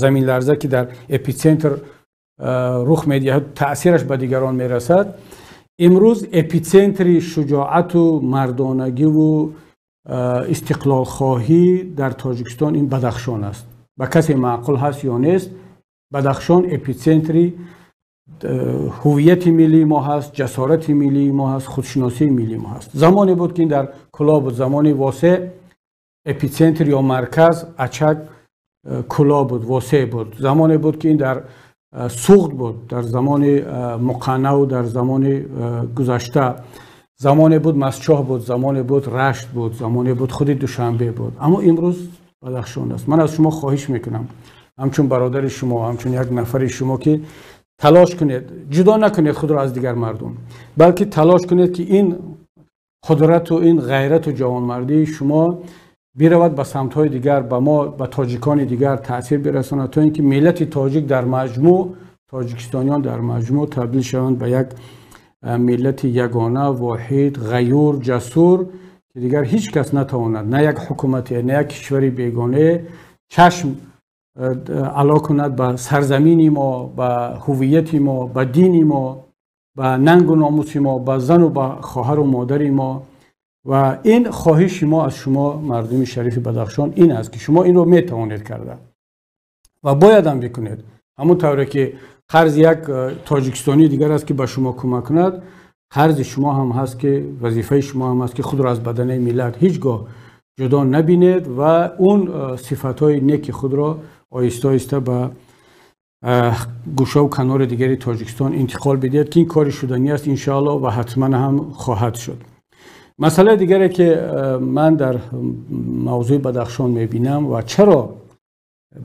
заминларза, ки дар эпицентр рух медиҳад, таъсираш ба дигарон мерасад. Имрӯз эпицентри шуҷоату мардонагиву истиқлолхоҳӣ дар Тоҷикистон ин Бадахшон аст. Ба касе маъқул ҳаст ё нест. Бадахшон эпитсентри ҳувияти миллии мо ҳаст, ҷасорати миллии мо ҳаст, худшиносии миллии мо ҳаст. Замоне буд, ки ин дар Кӯлоб буд, замони Восеъ эпитсентр ё марказ Ачак Кӯлоб буд, Восеъ буд. Замоне буд, ки ин дар Суғд буд, дар замони Муқаннаву дар замони гузашта. Замоне буд Мастчоҳ буд, замоне буд Рашт буд, замоне буд худи Душанбе буд. Аммо имрӯз Бадахшон аст. Ман аз шумо хоҳиш мекунам, ҳамчун бародари шумо, ҳамчун як нафари шумо, ки талош кунед, ҷудо накунед худро аз дигар мардум, балки талош кунед, ки ин қудрату ин ғайрату ҷавонмардии шумо биравад ба самтҳои дигар, ба мо, ба тоҷикони дигар таъсир бирасонад, то ин ки миллати тоҷик дар маҷмӯъ, тоҷикистониён дар маҷмӯъ табдил шаванд ба як миллати ягона, воҳид, ғаюр, ҷасур, ки дигар ҳеҷ кас натавонад, на як ҳукумате, на як кишвари бегонае чашм ало кунад ба сарзамини мо, ба ҳувияти мо, ба дини мо, ба нангу номуси мо, ба зану ба хоҳару модари мо. Ва ин хоҳиши мо аз шумо, мардуми шарифи Бадахшон, ин аст, ки шумо инро метавонед карда ва боядам бикунед. Ҳамон тавре ки қарзи як тоҷикистонии дигар аст, ки ба шумо кӯмак кунад, қарзи шумо ҳам ҳаст, ки вазифаи шумо ҳам аст, ки худро аз баданаи миллат ҳеҷ гоҳ ҷудо набинед ва он сифатҳои неки худро оҳиста оҳиста ба гӯшаву канори дигари Тоҷикистон интиқол бидиҳед, ки ин кори шуданӣ аст, иншоалло, ва ҳатман ҳам хоҳад шуд. Масъалаи дигаре, ки ман дар мавзӯи Бадахшон мебинам ва чаро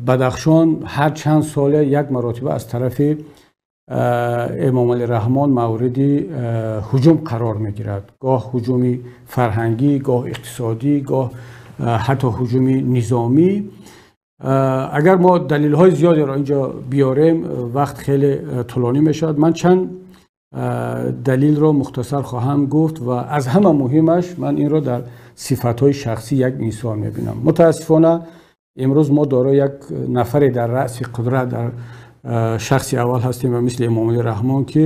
Бадахшон ҳар чанд соле як маротиба аз тарафи Эмомалӣ Раҳмон мавриди ҳуҷум қарор мегирад, гоҳ ҳуҷуми фарҳангӣ, гоҳ иқтисодӣ, гоҳ ҳатто ҳуҷуми низомӣ. Агар мо далелҳои зиёдеро инҷо биёрем, вақт хеле тӯлонӣ мешавад. Ман чанд далилро мухтасар хоҳам гуфт ва аз ҳама муҳимаш ман инро дар сифатҳои шахсии як инсон мебинам. Мутаассифона, имрӯз мо дорои як нафаре дар раъси қудрат, дар шахси аввал ҳастем ва мисли Эмомалӣ Раҳмон, ки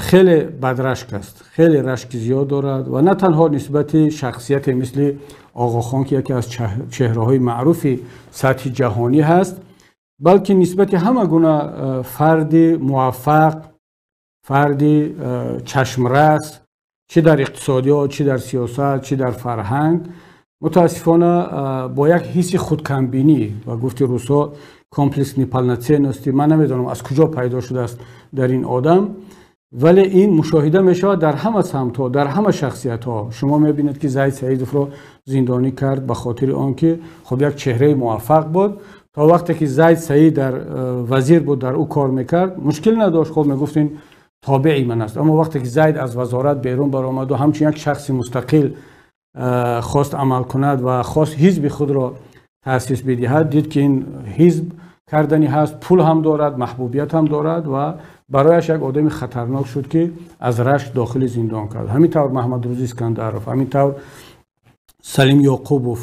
хеле бадрашк аст, хеле рашки зиёд дорад ва на танҳо нисбати шахсияте мисли Оғохон, ки яке аз чеҳраҳои маъруфи сатҳи ҷаҳонӣ ҳаст, балки нисбати ҳама гуна фарди муваффақ, фарди чашмрас, чӣ дар иқтисодиёт, чӣ дар сиёсат, чӣ дар фарҳанг, мутаассифона, бо як ҳисси худкамбинӣ ва гуфти русҳо комплекс неполноценности, ман намедонам, аз куҷо пайдо шудааст дар ин одам, вале ин мушоҳида мешавад дар ҳама самтҳо, дар ҳама шахсиятҳо. Шумо мебинед, ки Зайд Саидовро зиндонӣ кард ба хотири он ки хуб як чеҳраи муваффақ буд. То вақте ки Зайд Саид дар вазир буд, дар ӯ кор мекард, мушкил надошт, хуб мегуфт, ин тобеи ман аст. Аммо вақте ки Зайд аз вазорат берун баромаду ҳамчун як шахси мустақил хост амал кунад ва хост ҳизби худро таъсис бидиҳад, дид, ки ин ҳизб карданӣ ҳаст, пул ҳам дорад, маҳбубият ҳам дорад ва барояш як одами хатарнок шуд, ки аз рашк дохили зиндон кард. Ҳамин тавр Маҳмадрӯзи Искандаров, ҳамин тавр Салим Ёқубов,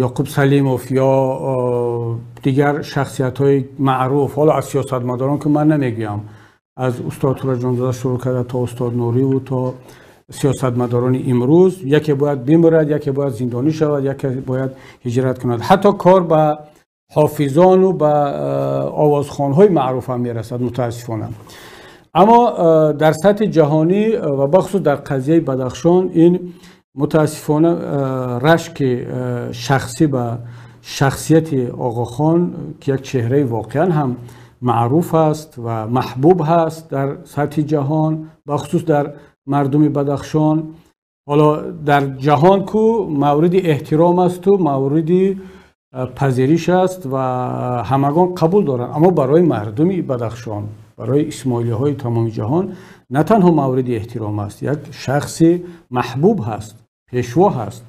Ёқуб Салимов ё дигар шахсиятҳои маъруф. Ҳоло аз сиёсатмадорон ки ман намегӯям, аз устод Тураҷонзода шурӯъ карда то устод Нуриву то сиёсатмадорони имрӯз, яке бояд бимирад, яке бояд зиндонӣ шавад, яке бояд ҳиҷрат кунад. Ҳатто кор ба ҳофизону ба овозхонҳои маъруф ҳам мерасад, мутаассифона. Аммо дар сатҳи ҷаҳонӣ ва бахусус дар қазияи Бадахшон ин мутаассифона рашки шахсӣ ба шахсияти Оғохон, ки як чеҳраи воқеан ҳам маъруф аст ва маҳбуб ҳаст дар сатҳи ҷаҳон, бахусус дар мардуми Бадахшон, ҳоло дар ҷаҳон ку мавриди эҳтиром асту мавриди пазириш аст ва ҳамагон қабул доранд, аммо барои мардуми Бадахшон, барои исмоилиҳои тамоми ҷаҳон на танҳо мавриди эҳтиром аст, як шахси маҳбуб ҳаст, пешво ҳаст.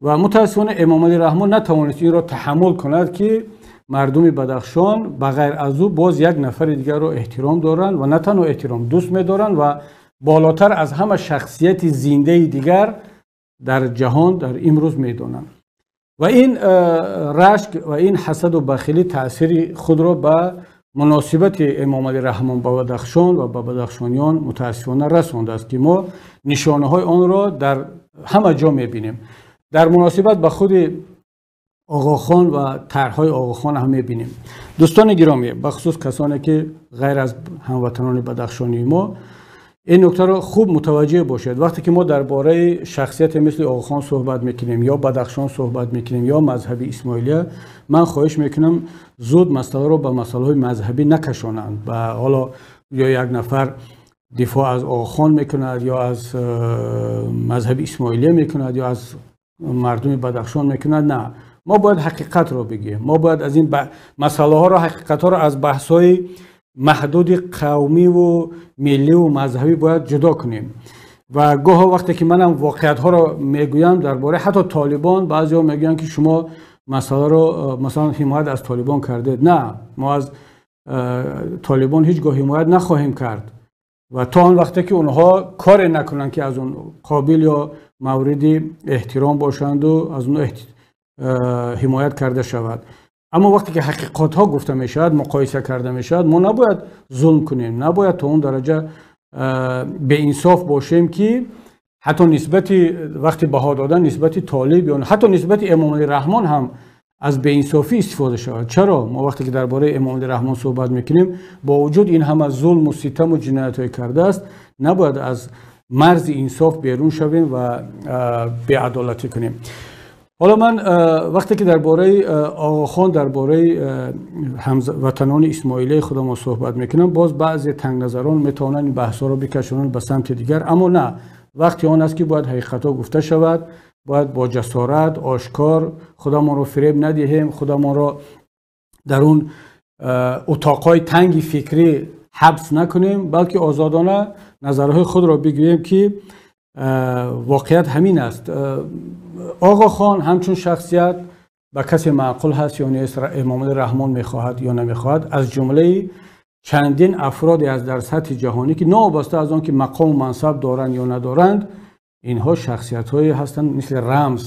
Ва мутаассифона, Эмомалӣ Раҳмон натавонист инро таҳаммул кунад, ки мардуми Бадахшон ба ғайр аз ӯ боз як нафари дигарро эҳтиром доранд ва на танҳо эҳтиром, дӯст медоранд ва болотар аз ҳама шахсияти зиндаи дигар дар ҷаҳон дар имрӯз медонанд. Ва ин рашк ва ин ҳасаду бахилӣ таъсири худро ба муносибати Эмомалӣ Раҳмон ба Бадахшон ва ба бадахшониён мутаассифона расондааст, ки мо нишонаҳои онро дар ҳама ҷо мебинем. Дар муносибат ба худи Оғохон ва тарҳҳои Оғохон ҳам мебинем. Дӯстони гиромӣ, бахусус касоне ки ғайр аз ҳамватанони бадахшонии мо, ин нуктаро хуб мутаваҷҷеҳ бошед. Вақте ки мо дар бораи шахсияте мисли Оғохон суҳбат мекунем ё Бадахшон суҳбат мекунем ё мазҳаби исмоилия, ман хоҳиш мекунам зуд масъаларо ба масъалаҳои мазҳабӣ накашонанд. Ба ҳоло ё як нафар дифоъ аз Оғохон мекунад ё аз мазҳаби исмоилия мекунад ё аз мардуми Бадахшон мекунад. На, мо бояд ҳақиқатро бигӯем. Мо бояд аз ин масъалаҳоро, ҳақиқатҳоро аз баҳсҳои маҳдуди қавмиву милливу мазҳабӣ бояд ҷудо кунем. Ва гоҳо вақте ки манам воқеиятҳоро мегӯям дар бораи ҳатто Толибон, баъзеҳо мегӯянд ки шумо масъаларо масалан ҳимоят аз Толибон кардед. На, мо аз Толибон ҳеҷ гоҳ ҳимоят нахоҳем кард ва то он вақте ки онҳо коре накунанд ки аз он қобил ё мавриди эҳтиром бошанду аз он ҳимоят карда шавад. Аммо вақте ки ҳақиқатҳо гуфта мешавад, муқоиса карда мешавад, мо набояд зулм кунем, набояд то он дараҷа беинсоф бошем ки ҳатто нисбати вақти баҳо додан нисбати Толиб ё ҳатто нисбати Эмомалӣ Раҳмон ҳам аз беинсофӣ истифода шавад. Чаро мо вақте ки дар бораи Эмомалӣ Раҳмон суҳбат мекунем, бо вуҷуд ин ҳама зулму ситаму ҷиноятҳое кардааст, набояд аз марзи инсоф берун шавем ва беадолатӣ кунем. Ҳоло ман вақте ки дар бораи Оғохон, дар бораи ҳамватанони исмоилияи худамон суҳбат мекунам, боз баъзе тангназарон метавонанд ин баҳсҳоро бикашонанд ба самти дигар. Аммо на, вақти он аст ки бояд ҳақиқатҳо гуфта шавад, бояд бо ҷасорат ошкор худамонро фиреб надиҳем, худамонро дар он утоқҳои танги фикрӣ ҳабс накунем, балки озодона назарҳои худро бигӯем ки воқеият ҳамин аст. Оғохон ҳамчун шахсият ба касе маъқул ҳаст ё нест, Эмомалӣ Раҳмон мехоҳад ё намехоҳад, аз ҷумлаи чандин афроде аз дар сатҳи ҷаҳонӣ ки новобаста аз он ки мақому мансаб доранд ё надоранд, инҳо шахсиятҳое ҳастанд мисли рамз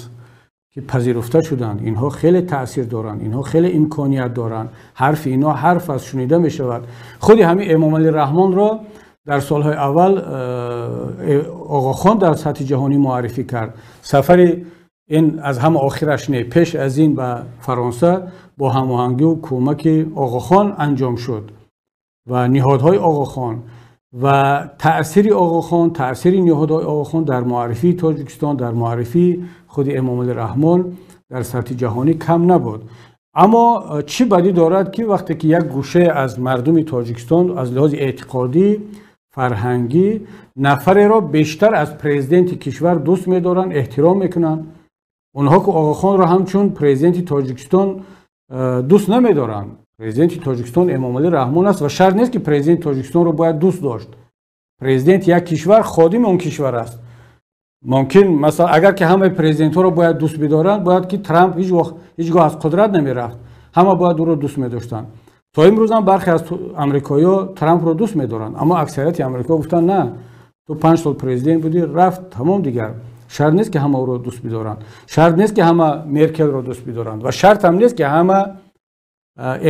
ки пазируфта шуданд. Инҳо хеле таъсир доранд, инҳо хеле имконият доранд, ҳарфи инҳо ҳарф аст, шунида мешавад. Худи ҳамин Эмомалӣ Раҳмонро дар солҳои аввал Оғохон дар сатҳи ҷаҳонӣ муаррифӣ кард. Сафари ин аз ҳама охираш не, пеш аз ин ба Фаронса бо ҳамоҳангию кӯмаки Оғохон анҷом шуд ва ниҳодҳои Оғохон ва таъсири Оғохон, таъсири ниҳодҳои Оғохон дар муаррифии Тоҷикистон, дар муаррифии худи Эмомалӣ Раҳмон дар сатҳи ҷаҳонӣ кам набуд. Аммо чӣ бадӣ дорад ки вақте ки як гӯшае аз мардуми Тоҷикистон аз лиҳози эътиқодӣ, фарҳангӣ нафареро бештар аз президенти кишвар дӯст медоранд, эҳтиром мекунанд, онҳо ки Оғохонро ҳамчун президенти Тоҷикистон дӯст намедоранд. Президенти Тоҷикистон Эмомалӣ Раҳмон аст ва шарт нест ки президенти Тоҷикистонро бояд дӯст дошт. Президенти як кишвар ходими он кишвар аст. Мумкин масалан агар ки ҳамаи президентҳоро бояд дӯст бидоранд, бояд ки Трамп ҳеҷ гоҳ аз қудрат намерафт, ҳама бояд ӯро дӯст медоштанд. То имрӯзам бархе аз амрикоиҳо Трампро дӯст медоранд, аммо аксарияти амрико гуфтанд на, ту 5 сол президент будӣ, рафт, тамом, дигар. Шарт нест ки ҳама ӯро дӯст бидоранд, шарт нест ки ҳама Меркелро дӯст бидоранд ва шарт ҳам нест ки ҳама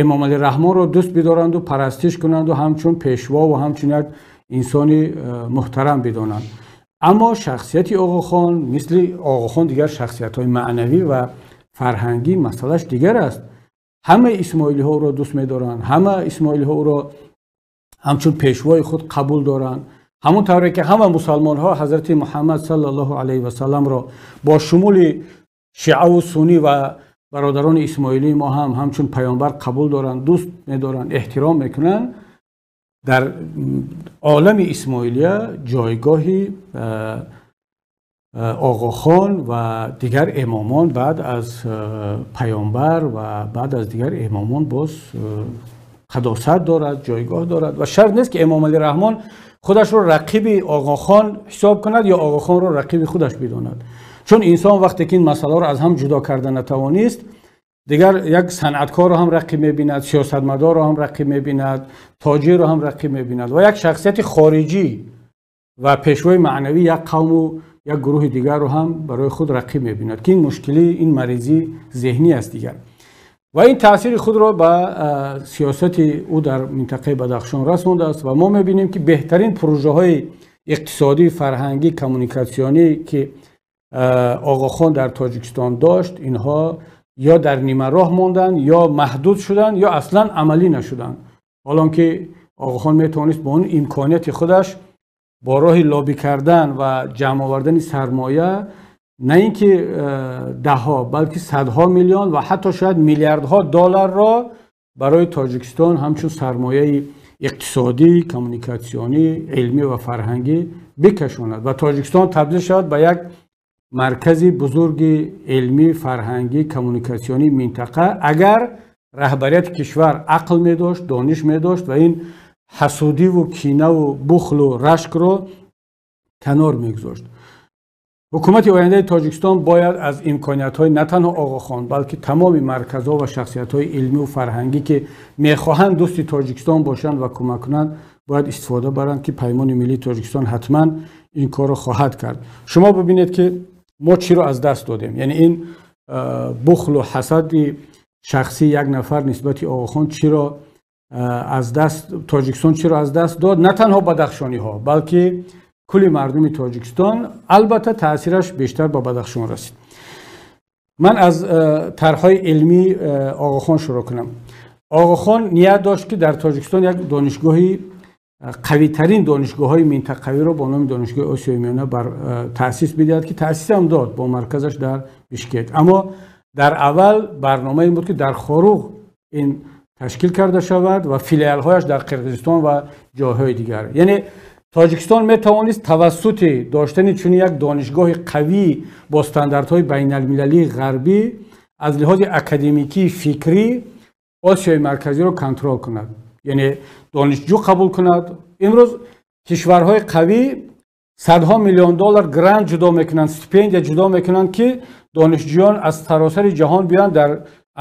Эмомалӣ Раҳмонро дӯст бидоранду парастиш кунанду ҳамчун пешво ва ҳамчун як инсони муҳтарам бидонанд. Аммо шахсияти Оғохон мисли Оғохон дигар шахсиятҳои маънавӣ ва фарҳангӣ масъалаш дигар аст. Ҳамаи исмоилиҳо ӯро дӯст медоранд, ҳама исмоилиҳо ӯро ҳамчун пешвои худ қабул доранд. Ҳамон тавре ки ҳама мусалмонҳо ҳазрати Муҳаммад саллаллоҳу алайҳи васалламро бо шумули шиаву суннӣ ва бародарони исмоилии мо ҳам ҳамчун паёмбар қабул доранд, дӯст медоранд, эҳтиром мекунанд, дар олами исмоилия ҷойгоҳи Оғохон ва дигар имомон баъд аз паёмбар ва баъд аз дигар имомон боз қадосат дорад, ҷойгоҳ дорад ва шарт нест ки Эмомалӣ Раҳмон худашро рақиби Оғохон ҳисоб кунад ё Оғохонро рақиби худаш бидонад. Чун инсон вақте ки ин масъаларо аз ҳам ҷудо карда натавонист, дигар як санъаткорро ҳам рақиб мебинад, сиёсатмадорро ҳам рақиб мебинад, тоҷирро ҳам рақиб мебинад ва як шахсияти хориҷӣ ва пешвои маънавӣ як қавму як гурӯҳи дигарро ҳам барои худ рақиб мебинад ки ин мушкилӣ, ин маризӣ зеҳнӣ аст дигар. Ва ин таъсири худро ба сиёсати ӯ дар минтақаи Бадахшон расондааст ва мо мебинем ки беҳтарин прожаҳои иқтисодӣ, фарҳангӣ, коммуникатсионӣ ки Оғохон дар Тоҷикистон дошт, инҳо ё дар нимароҳ монданд, ё маҳдуд шуданд, ё аслан амалӣ нашуданд. Ҳолон ки Оғохон метавонист бо он имконияти худаш бо роҳи лоббӣ кардан ва ҷамъ овардани сармоя на ин ки даҳҳо, балки садҳо миллион ва ҳатто шояд миллиардҳо долларро барои Тоҷикистон ҳамчун сармояи иқтисодӣ, коммуникатсионӣ, илмӣ ва фарҳангӣ бикашонад ва Тоҷикистон табдил шавад ба як маркази бузурги илмӣ, фарҳангӣ, коммуникатсионии минтақа, агар раҳбарияти кишвар ақл медошт, дониш медошт ва ин ҳасудиву кинаву бухлу рашкро канор мегузошт. Ҳукумати ояндаи Тоҷикистон бояд аз имкониятҳои на танҳо Оғохон, балки тамоми марказҳо ва шахсиятҳои илмӣ ва фарҳангӣ, ки мехоҳанд дӯсти Тоҷикистон бошанд ва кӯмак кунанд, бояд истифода баранд, ки Паймони миллии Тоҷикистон ҳатман ин корро хоҳад кард. Шумо бибинед, ки мо чиро аз даст додем. Яъне ин бухлу ҳасади шахсии як нафар нисбати Оғохон чиро аз даст, Тоҷикистон чиро аз даст дод, на танҳо бадахшониҳо, балки кулли мардуми Тоҷикистон. Албатта, таъсираш бештар ба Бадахшон расид. Ман аз тарҳҳои илмии Оғохон шурӯъ кунам. Оғохон ният дошт, ки дар Тоҷикистон як донишгоҳи қавитарин донишгоҳҳои минтақавиро бо номи Донишгоҳи Осиёи Миёна таъсис бидиҳад, ки таъсисам дод бо марказаш дар Бишкек. Аммо дар аввал барнома ин буд, ки дар Хоруғ ин ташкил карда шавад ва филиалҳояш дар Қирғизистон ва ҷойҳои дигар. Яъне Тоҷикистон метавонист тавассути доштани чунин як донишгоҳи қавӣ бо стандартҳои байналмилалии ғарбӣ аз лиҳози академикӣ, фикрӣ Осиёи Марказиро контрол кунад, яъне донишҷӯ қабул кунад. Имрӯз кишварҳои қавӣ садҳо миллион доллар грант ҷудо мекунанд, стипендия ҷудо мекунанд, ки донишҷӯён аз саросари ҷаҳон биёянд, дар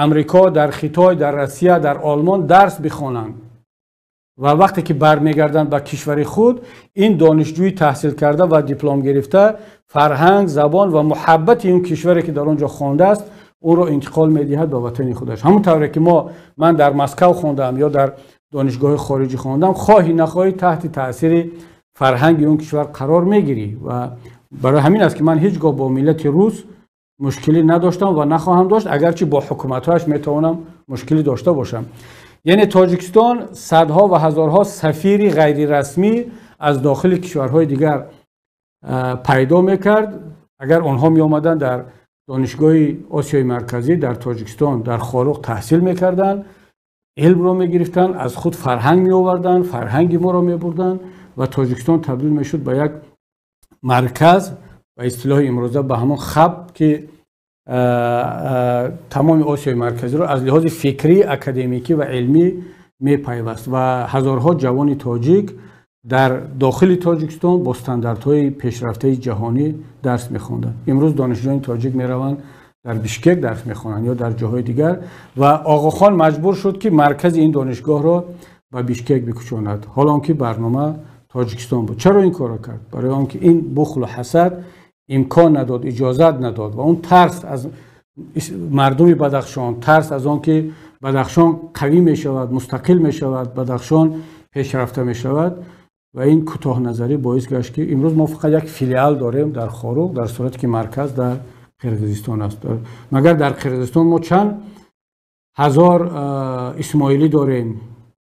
Амрико, дар Хитой, дар Россия, дар Олмон дарс бихонанд ва вақте ки бармегарданд ба кишвари худ, ин донишҷӯи таҳсилкарда ва диплом гирифта фарҳанг, забон ва муҳаббати ин кишваре, ки дар он ҷо хондааст, ӯро интиқол медиҳад ба ватани худаш. Ҳамон тавре ки ман дар Москав хондам ё дар донишгоҳи хориҷӣ хондам, хоҳӣ нахоҳӣ таҳти таъсири фарҳанги он кишвар қарор мегирӣ. Ва барои ҳамин аст, ки ман ҳеҷ гоҳ бо миллати рус мушкилӣ надоштам ва нахоҳам дошт, агарчи бо ҳукуматҳояш метавонам мушкилӣ дошта бошам. Яъне Тоҷикистон садҳо ва ҳазорҳо сафири ғайрирасмӣ аз дохили кишварҳои дигар пайдо мекард, агар онҳо меомаданд, дар Донишгоҳи Осиёи Марказӣ дар Тоҷикистон, дар Хоруғ таҳсил мекарданд, илмро мегирифтанд, аз худ фарҳанг меоварданд, фарҳанги моро мебурданд ва Тоҷикистон табдил мешуд ба як марказ, ба истилоҳи имрӯза ба ҳамон хаб, ки тамоми Осиёи Марказиро аз лиҳози фикрӣ, академикӣ ва илмӣ мепайваст ва ҳазорҳо ҷавони тоҷик дар дохили Тоҷикистон бо стандартҳои пешрафтаи ҷаҳонӣ дарс мехонданд. Имрӯз донишҷӯёни тоҷик мераванд, дар Бишкек дарс мехонанд ё дар ҷоҳои дигар ва Оғохон маҷбур шуд, ки маркази ин донишгоҳро ба Бишкек бикӯчонад, ҳоло он ки барнома Тоҷикистон буд. Чаро ин корро кард? Барои он ки ин бухлу ҳасад имкон надод, иҷозат надод ва он тарс аз мардуми Бадахшон, тарс аз он ки Бадахшон қавӣ мешавад, мустақил мешавад, Бадахшон пешрафта мешавад. Ва ин кӯтоҳназарӣ боис гашт, ки имрӯз мо фақат як филиал дорем дар Хоруғ, дар сурате ки марказ дар Қирғизистон аст. Магар дар Қирғизистон мо чанд ҳазор исмоилӣ дорем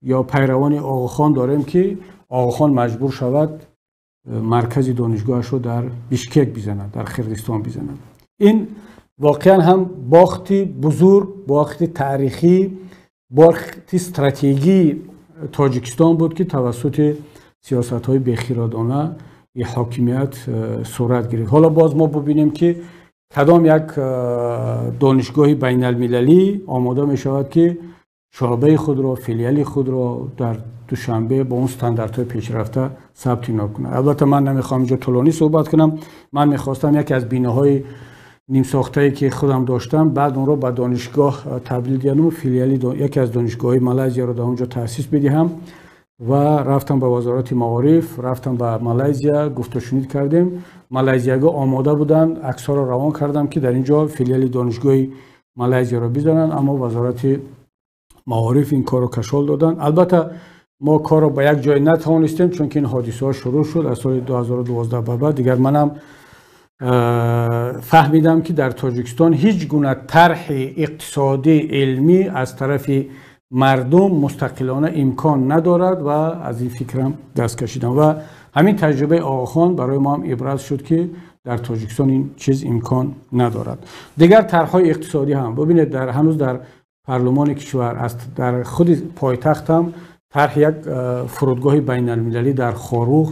ё пайравони Оғохон дорем, ки Оғохон маҷбур шавад маркази донишгоҳашро дар Бишкек бизанад, дар Қирғизистон бизанад? Ин воқеан ҳам бохти бузург, бохти таърихӣ, бохти стратегии Тоҷикистон буд, ки тавассути сиёсатҳои бехирадона ҳокимият сурат гирифт. Ҳоло боз мо бубинем, ки кадом як донишгоҳи байналмилалӣ омода мешавад, ки шуъбаи худро, филиали худро дар Душанбе бо он стандартҳои пешрафта сабти ном кунад. Албатта, ман намехоҳам инҷо тӯлонӣ суҳбат кунам. Ман мехостам яке аз биноҳои нимсохтае, ки худам доштам, баъд онро ба донишгоҳ табдил диҳам, филиали яке аз донишгоҳҳои Малайзияро дар он ҷо таъсис бидиҳам ва рафтам ба Вазорати маориф, рафтам ба Малайзия, гуфтушунид кардем. Малайзиягӣ омода буданд, аксҳоро равон кардам, ки дар ин ҷо филиали донишгоҳи Малайзияро бизананд, аммо Вазорати маориф ин корро кашол доданд. Албатта, мо корро ба як ҷой натавонистем, чунки ин ҳодисаҳо шурӯъ шуд аз соли 2012 ба баъд. Дигар манам фаҳмидам, ки дар Тоҷикистон ҳеҷ гуна тарҳи иқтисодӣ, илмӣ аз тарафи мардум мустақилона имкон надорад ва аз ин фикрам даст кашидам. Ва ҳамин таҷрибаи Оғохон барои мо ҳам ибрат шуд, ки дар Тоҷикистон ин чиз имкон надорад. Дигар тарҳҳои иқтисодӣ ҳам бубинед, дар ҳанӯз дар парлумони кишвар аст, дар худи пойтахт ҳам тарҳи як фурудгоҳи байналмилалӣ дар Хоруғ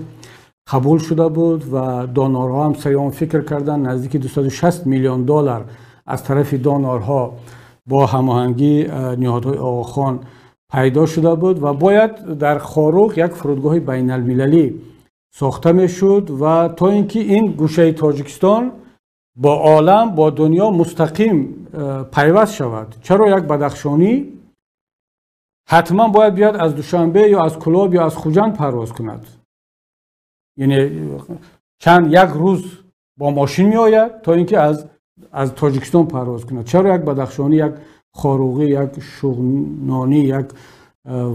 қабул шуда буд ва донорҳо ҳам сари он фикр карданд. Наздики 260 миллион доллар аз тарафи донорҳо бо ҳамоҳангии ниҳодҳои Оғохон пайдо шуда буд ва бояд дар Хоруғ як фурудгоҳи байналмилалӣ сохта мешуд ва то ин ки ин гӯшаи Тоҷикистон бо олам, бо дунё мустақим пайваст шавад. Чаро як бадахшонӣ ҳатман бояд биёяд аз Душанбе ё аз Кӯлоб ё аз Хуҷанд парвоз кунад? Яъне чанд як рӯз бо мошин меояд то ин ки аз Тоҷикистон парвоз кунад. Чаро як бадахшонӣ, як хоруғӣ, як шуғнонӣ, як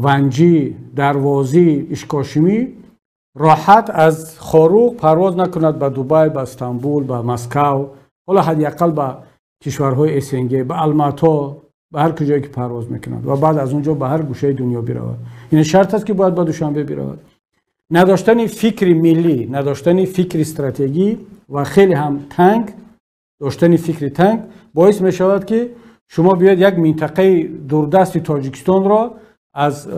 ванҷӣ, дарвозӣ, ишкошимӣ роҳат аз Хоруғ парвоз накунад ба Дубай, ба Истанбул, ба Москав, ҳоло ҳадди ақал ба кишварҳои СНГ, ба Алмато, ба ҳар куҷое ки парвоз мекунад ва баъд аз он ҷо ба ҳар гӯшаи дунё биравад. Ин шарт аст, ки бояд ба Душанбе биравад. Надоштани фикри миллӣ, надоштани фикри стратегӣ ва хеле ҳам танг доштани фикри танг боис мешавад, ки шумо биёед як минтақаи дурдасти Тоҷикистонро аз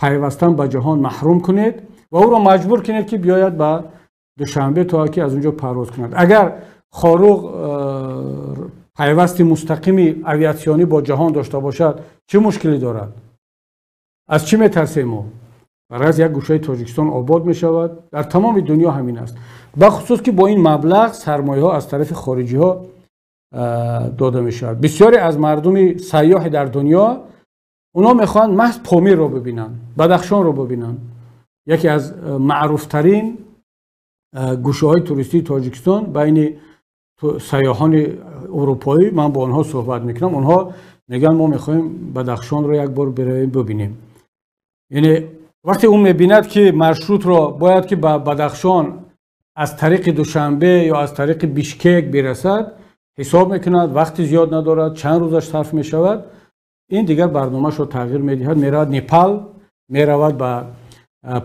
пайвастан ба ҷаҳон маҳрум кунед ва ӯро маҷбур кунед, ки биёяд ба Душанбе то ки аз он ҷо парвоз кунад. Агар Хоруғ пайвасти мустақими авиатсионӣ бо ҷаҳон дошта бошад, чӣ мушкилӣ дорад? Аз чӣ метарсем мо? Бараз як гӯшаи Тоҷикистон обод мешавад. Дар тамоми дунё ҳамин аст, бахусус ки бо ин маблағ сармояҳо аз тарафи хориҷиҳо дода мешавад. Бисёре аз мардуми сайёҳи дар дунё онҳо мехоҳанд маҳз Помирро бибинанд, Бадахшонро бибинанд, яке аз маъруфтарин гӯшаҳои туристии Тоҷикистон байни сайёҳони аврупоӣ. Ман бо онҳо суҳбат мекунам, онҳо мегӯянд, мо мехоҳем Бадахшонро як бор биравем бибинем. Яъне вақте ӯ мебинад, ки маршрутро бояд ки ба Бадахшон аз тариқи Душанбе ё аз тариқи Бишкек бирасад, ҳисоб мекунад, вақти зиёд надорад, чанд рӯзаш сарф мешавад, ин дигар барномаашро тағйир медиҳад, меравад Непал, меравад ба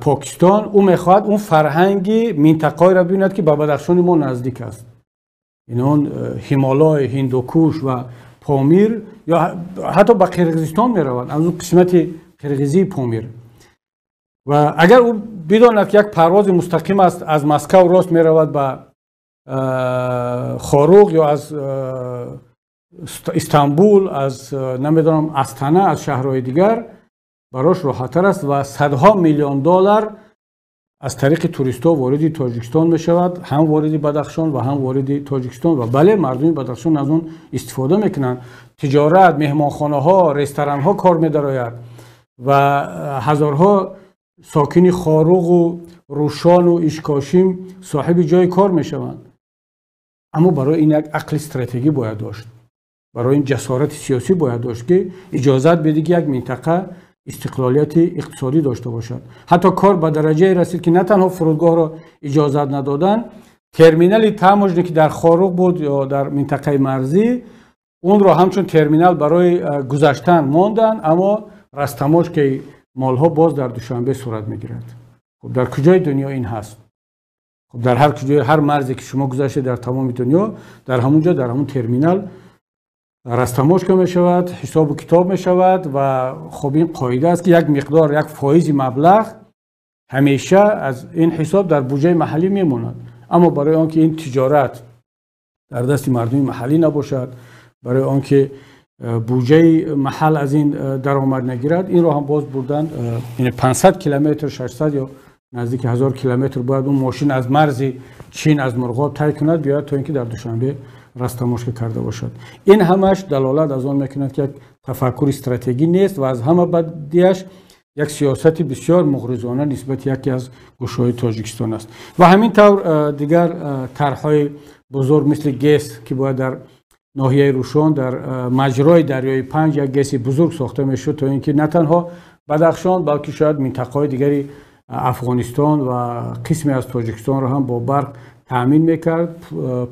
Покистон. Ӯ мехоҳад он фарҳанги минтақаеро бибинад, ки ба Бадахшони мо наздик аст, яъне он Ҳимолой, Ҳиндукуш ва Помир, ё ҳатто ба Қирғизистон меравад, аз он қисмати қирғизии Помир. Ва агар ӯ бидонад, ки як парвози мустақим аст, аз Москав рост меравад ба Хоруғ ё аз Истанбул, аз намедонам Астана, аз шаҳрҳои дигар, барош роҳаттар аст ва садҳо миллион доллар аз тариқи туристҳо вориди Тоҷикистон мешавад, ҳам вориди Бадахшон ва ҳам вориди Тоҷикистон. Ва бале, мардуми Бадахшон аз он истифода мекунанд. Тиҷорат, меҳмонхонаҳо, ресторанҳо кор медарояд ва ҳазорҳо сокини Хоруғу Рӯшону Ишкошим соҳиби ҷои кор мешаванд. Аммо барои ин як ақли стратегӣ бояд дошт, барои ин ҷасорати сиёсӣ бояд дошт, ки иҷозат бидӣ, ки як минтақа истиқлолияти иқтисодӣ дошта бошад. Ҳатто кор ба дараҷае расид, ки на танҳо фурудгоҳро иҷозат надоданд, терминали таможне, ки дар Хоруғ буд ё дар минтақаи марзӣ, онро ҳамчун терминал барои гузаштан монданд, аммо растаможкаи молҳо боз дар Душанбе сурат мегирад. Хуб, дар куҷои дунё ин ҳаст? Хуб, дар ҳар куҷои, ҳар марзе ки шумо гузаштед дар тамоми дунё, дар ҳамон ҷо, дар ҳамон терминал растаможка мешавад, ҳисобу китоб мешавад. Ва хуб, ин қоида аст, ки як миқдор, як фоизи маблағ ҳамеша аз ин ҳисоб дар буҷаи маҳаллӣ мемонад. Аммо барои он ки ин тиҷорат дар дасти мардуми маҳаллӣ набошад, барои он ки буҷаи маҳал аз ин даромад нагирад, инро ҳам боз бурдан. Яъне 500 километр, 600 ё наздики 1000 километр бояд он мошин аз марзи Чин, аз Мурғоб тай кунад, биёяд, то ин ки дар Душанбе растаможка карда бошад. Ин ҳамаш далолат аз он мекунад, ки як тафаккури стратегӣ нест ва аз ҳама бадиаш як сиёсати бисёр муғризона нисбати яке аз гӯшаҳои Тоҷикистон аст. Ва ҳамин тавр дигар тарҳҳои бузург, мисли ГЭС, ки бояд дар ноҳияи Рӯшон, дар маҷрои дарёи Панҷ як ГЭСи бузург сохта мешуд, то ин ки на танҳо Бадахшон, балки шояд минтақаҳои дигари Афғонистон ва қисме аз Тоҷикистонро ҳам бо барқ таъмин мекард.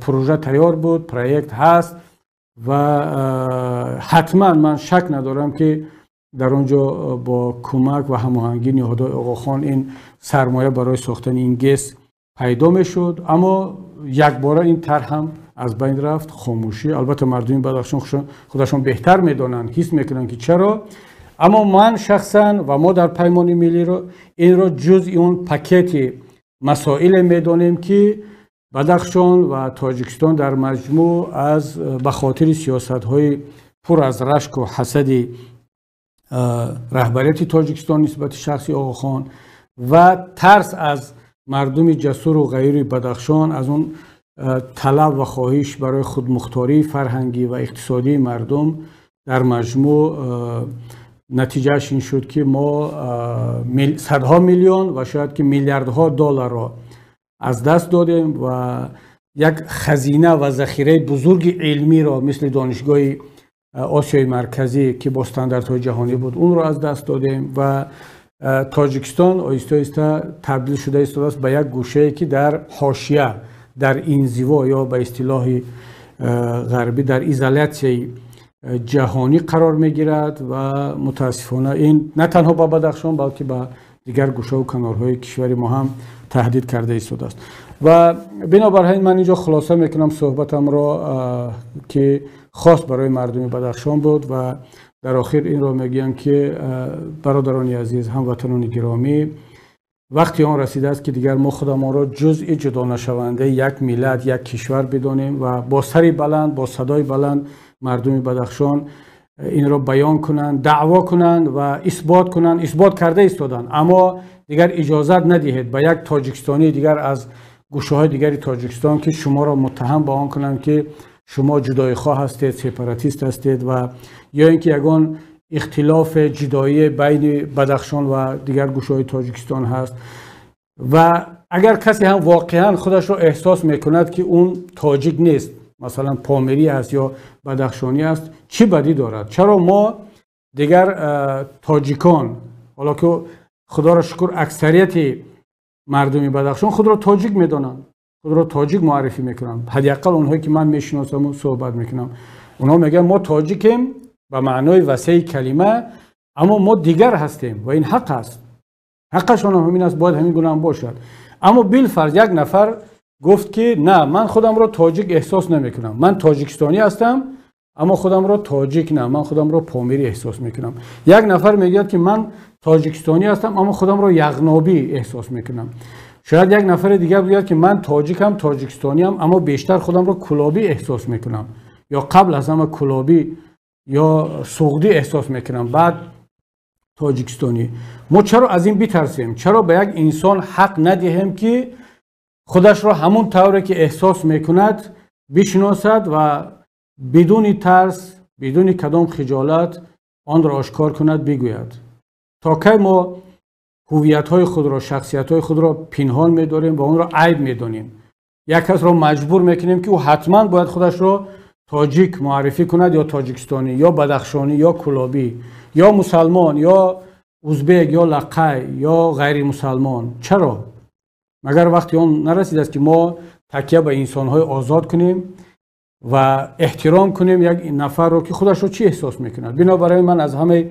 Прожа тайёр буд, проект ҳаст ва ҳатман ман шак надорам, ки дар он ҷо бо кӯмак ва ҳамоҳангии ниҳодҳои Оғохон ин сармоя барои сохтани ин ГЭС пайдо мешуд. Аммо якбора ин тарҳ ҳам аз байн рафт, хомӯшӣ. Албатта, мардуми Бадахшон худашон беҳтар медонанд, ҳис мекунанд, ки чаро. Аммо ман шахсан ва мо дар Паймони Миллиро инро ҷузъи он пакети масоиле медонем, ки Бадахшон ва Тоҷикистон дар маҷмӯъ аз ба хотири сиёсатҳои пур аз рашку ҳасади раҳбарияти Тоҷикистон нисбати шахси Оғохон ва тарс аз мардуми ҷасуру ғайюри Бадахшон, аз он талаб ва хоҳиш барои худмухтории фарҳангӣ ва иқтисодии мардум дар маҷмӯъ, натиҷааш ин шуд, ки мо садҳо миллион ва шояд ки миллиардҳо долларро аз даст додем ва як хазина ва захираи бузурги илмиро, мисли Донишгоҳи Осиёи Марказӣ, ки бо стандартҳои ҷаҳонӣ буд, онро аз даст додем. Ва Тоҷикистон оҳиста оҳиста табдил шуда истодааст ба як гӯшае, ки дар ҳошия, дар инзиво ё ба истилоҳи ғарбӣ дар изолятсияи ҷаҳонӣ қарор мегирад. Ва мутаассифона ин на танҳо ба Бадахшон, балки ба дигар гӯшаву канорҳои кишвари мо ҳам таҳдид карда истодааст. Ва бинобар ҳамин ман инҷо хулоса мекунам суҳбатамро, ки хос барои мардуми Бадахшон буд, ва дар охир инро мегӯям, ки бародарони азиз, ҳамватанони гиромӣ, вақти он расидааст, ки дигар мо худамонро ҷузъи ҷудонашавандаи як миллат, як кишвар бидонем ва бо сари баланд, бо садои баланд мардуми Бадахшон инро баён кунанд, даъво кунанд ва исбот кунанд. Исбот карда истоданд, аммо дигар иҷозат надиҳед ба як тоҷикистонии дигар аз гӯшаҳои дигари Тоҷикистон, ки шуморо муттаҳам ба он кунанд, ки шумо ҷудоихоҳ ҳастед, сепаратист ҳастед ва ё ин ки ягон ихтилофи ҷудоӣ байни Бадахшон ва дигар гӯшаҳои Тоҷикистон ҳаст. Ва агар касе ҳам воқеан худашро эҳсос мекунад, ки он тоҷик нест, масалан помирӣ аст ё бадахшонӣ аст, чӣ бадӣ дорад? Чаро мо дигар тоҷикон, ҳоло ки худоро шукр аксарияти мардуми Бадахшон худро тоҷик медонанд, худро тоҷик муаррифӣ мекунанд, ҳадди ақал онҳое ки ман мешиносаму суҳбат мекунам, онҳо мегӯянд: мо тоҷикем ба маънои васеи калима, аммо мо дигар ҳастем. Ва ин ҳақ аст, ҳаққашон ҳам ҳамин аст, бояд ҳамин гуна ҳам бошад. Аммо билфарз як нафар гуфт, ки на, ман худамро тоҷик эҳсос намекунам, ман тоҷикистонӣ ҳастам, аммо худамро тоҷик на, ман худамро помирӣ эҳсос мекунам. Як нафар мегӯяд, ки ман тоҷикистонӣ ҳастам, аммо худамро яғнобӣ эҳсос мекунам. Шояд як нафари дигар бигӯяд, ки ман тоҷикам, тоҷикистониам, аммо бештар худамро кулобӣ эҳсос мекунам ё қабл аз ҳама кулобӣ ё суғдӣ эҳсос мекунам, баъд тоҷикистонӣ. Мо чаро аз ин битарсем? Чаро ба як инсон ҳақ надиҳем, ки худашро ҳамон тавре ки эҳсос мекунад бишиносад ва бидуни тарс, бидуни кадом хиҷолат онро ошкор кунад, бигӯяд? То кай мо ҳувиятҳои худро, шахсиятҳои худро пинҳон медорем ва онро айб медонем? Як касро маҷбур мекунем, ки ӯ ҳатман бояд худашро тоҷик муаррифӣ кунад ё тоҷикистонӣ ё бадахшонӣ ё кулобӣ ё мусалмон ё узбек ё лақай ё ғайримусалмон. Чаро? Магар вақти он нарасидааст, ки мо такя ба инсонҳои озод кунем ва эҳтиром кунем як нафарро, ки худашро чӣ эҳсос мекунад? Бинобар ин ман аз ҳамаи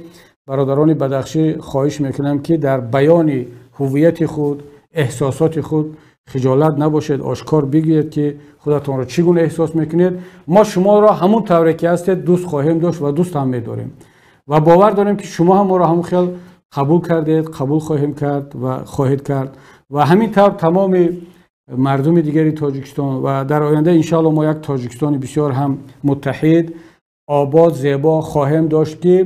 бародарони бадахшӣ хоҳиш мекунам, ки дар баёни ҳуввияти худ, эҳсосоти худ хиҷолат набошед, ошкор бигӯед, ки худатонро чӣ гуна эҳсос мекунед. Мо шуморо ҳамон тавре ки ҳастед дӯст хоҳем дошт ва дӯст ҳам медорем ва бовар дорем, ки шумо ҳам моро ҳамон хел қабул кардед, қабул хоҳем кард ва хоҳед кард ва ҳамин тавр тамоми мардуми дигари Тоҷикистон. Ва дар оянда иншоалло мо як Тоҷикистони бисёр ҳам муттаҳид, обод, зебо хоҳем дошт, ки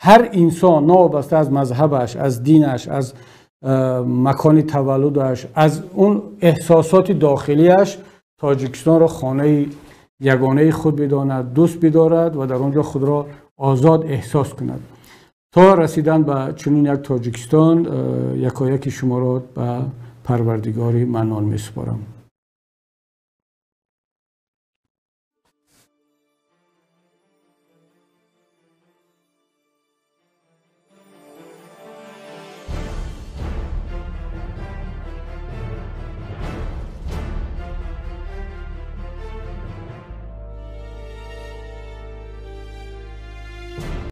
ҳар инсон новобаста аз мазҳабаш, аз динаш, аз макони таваллудаш, аз он эҳсосоти дохилиаш Тоҷикистонро хонаи ягонаи худ бидонад, дӯст бидорад ва дар он ҷо худро озод эҳсос кунад. То расидан ба чунин як Тоҷикистон якояки шуморо ба Парвардигори Маннон месупорам.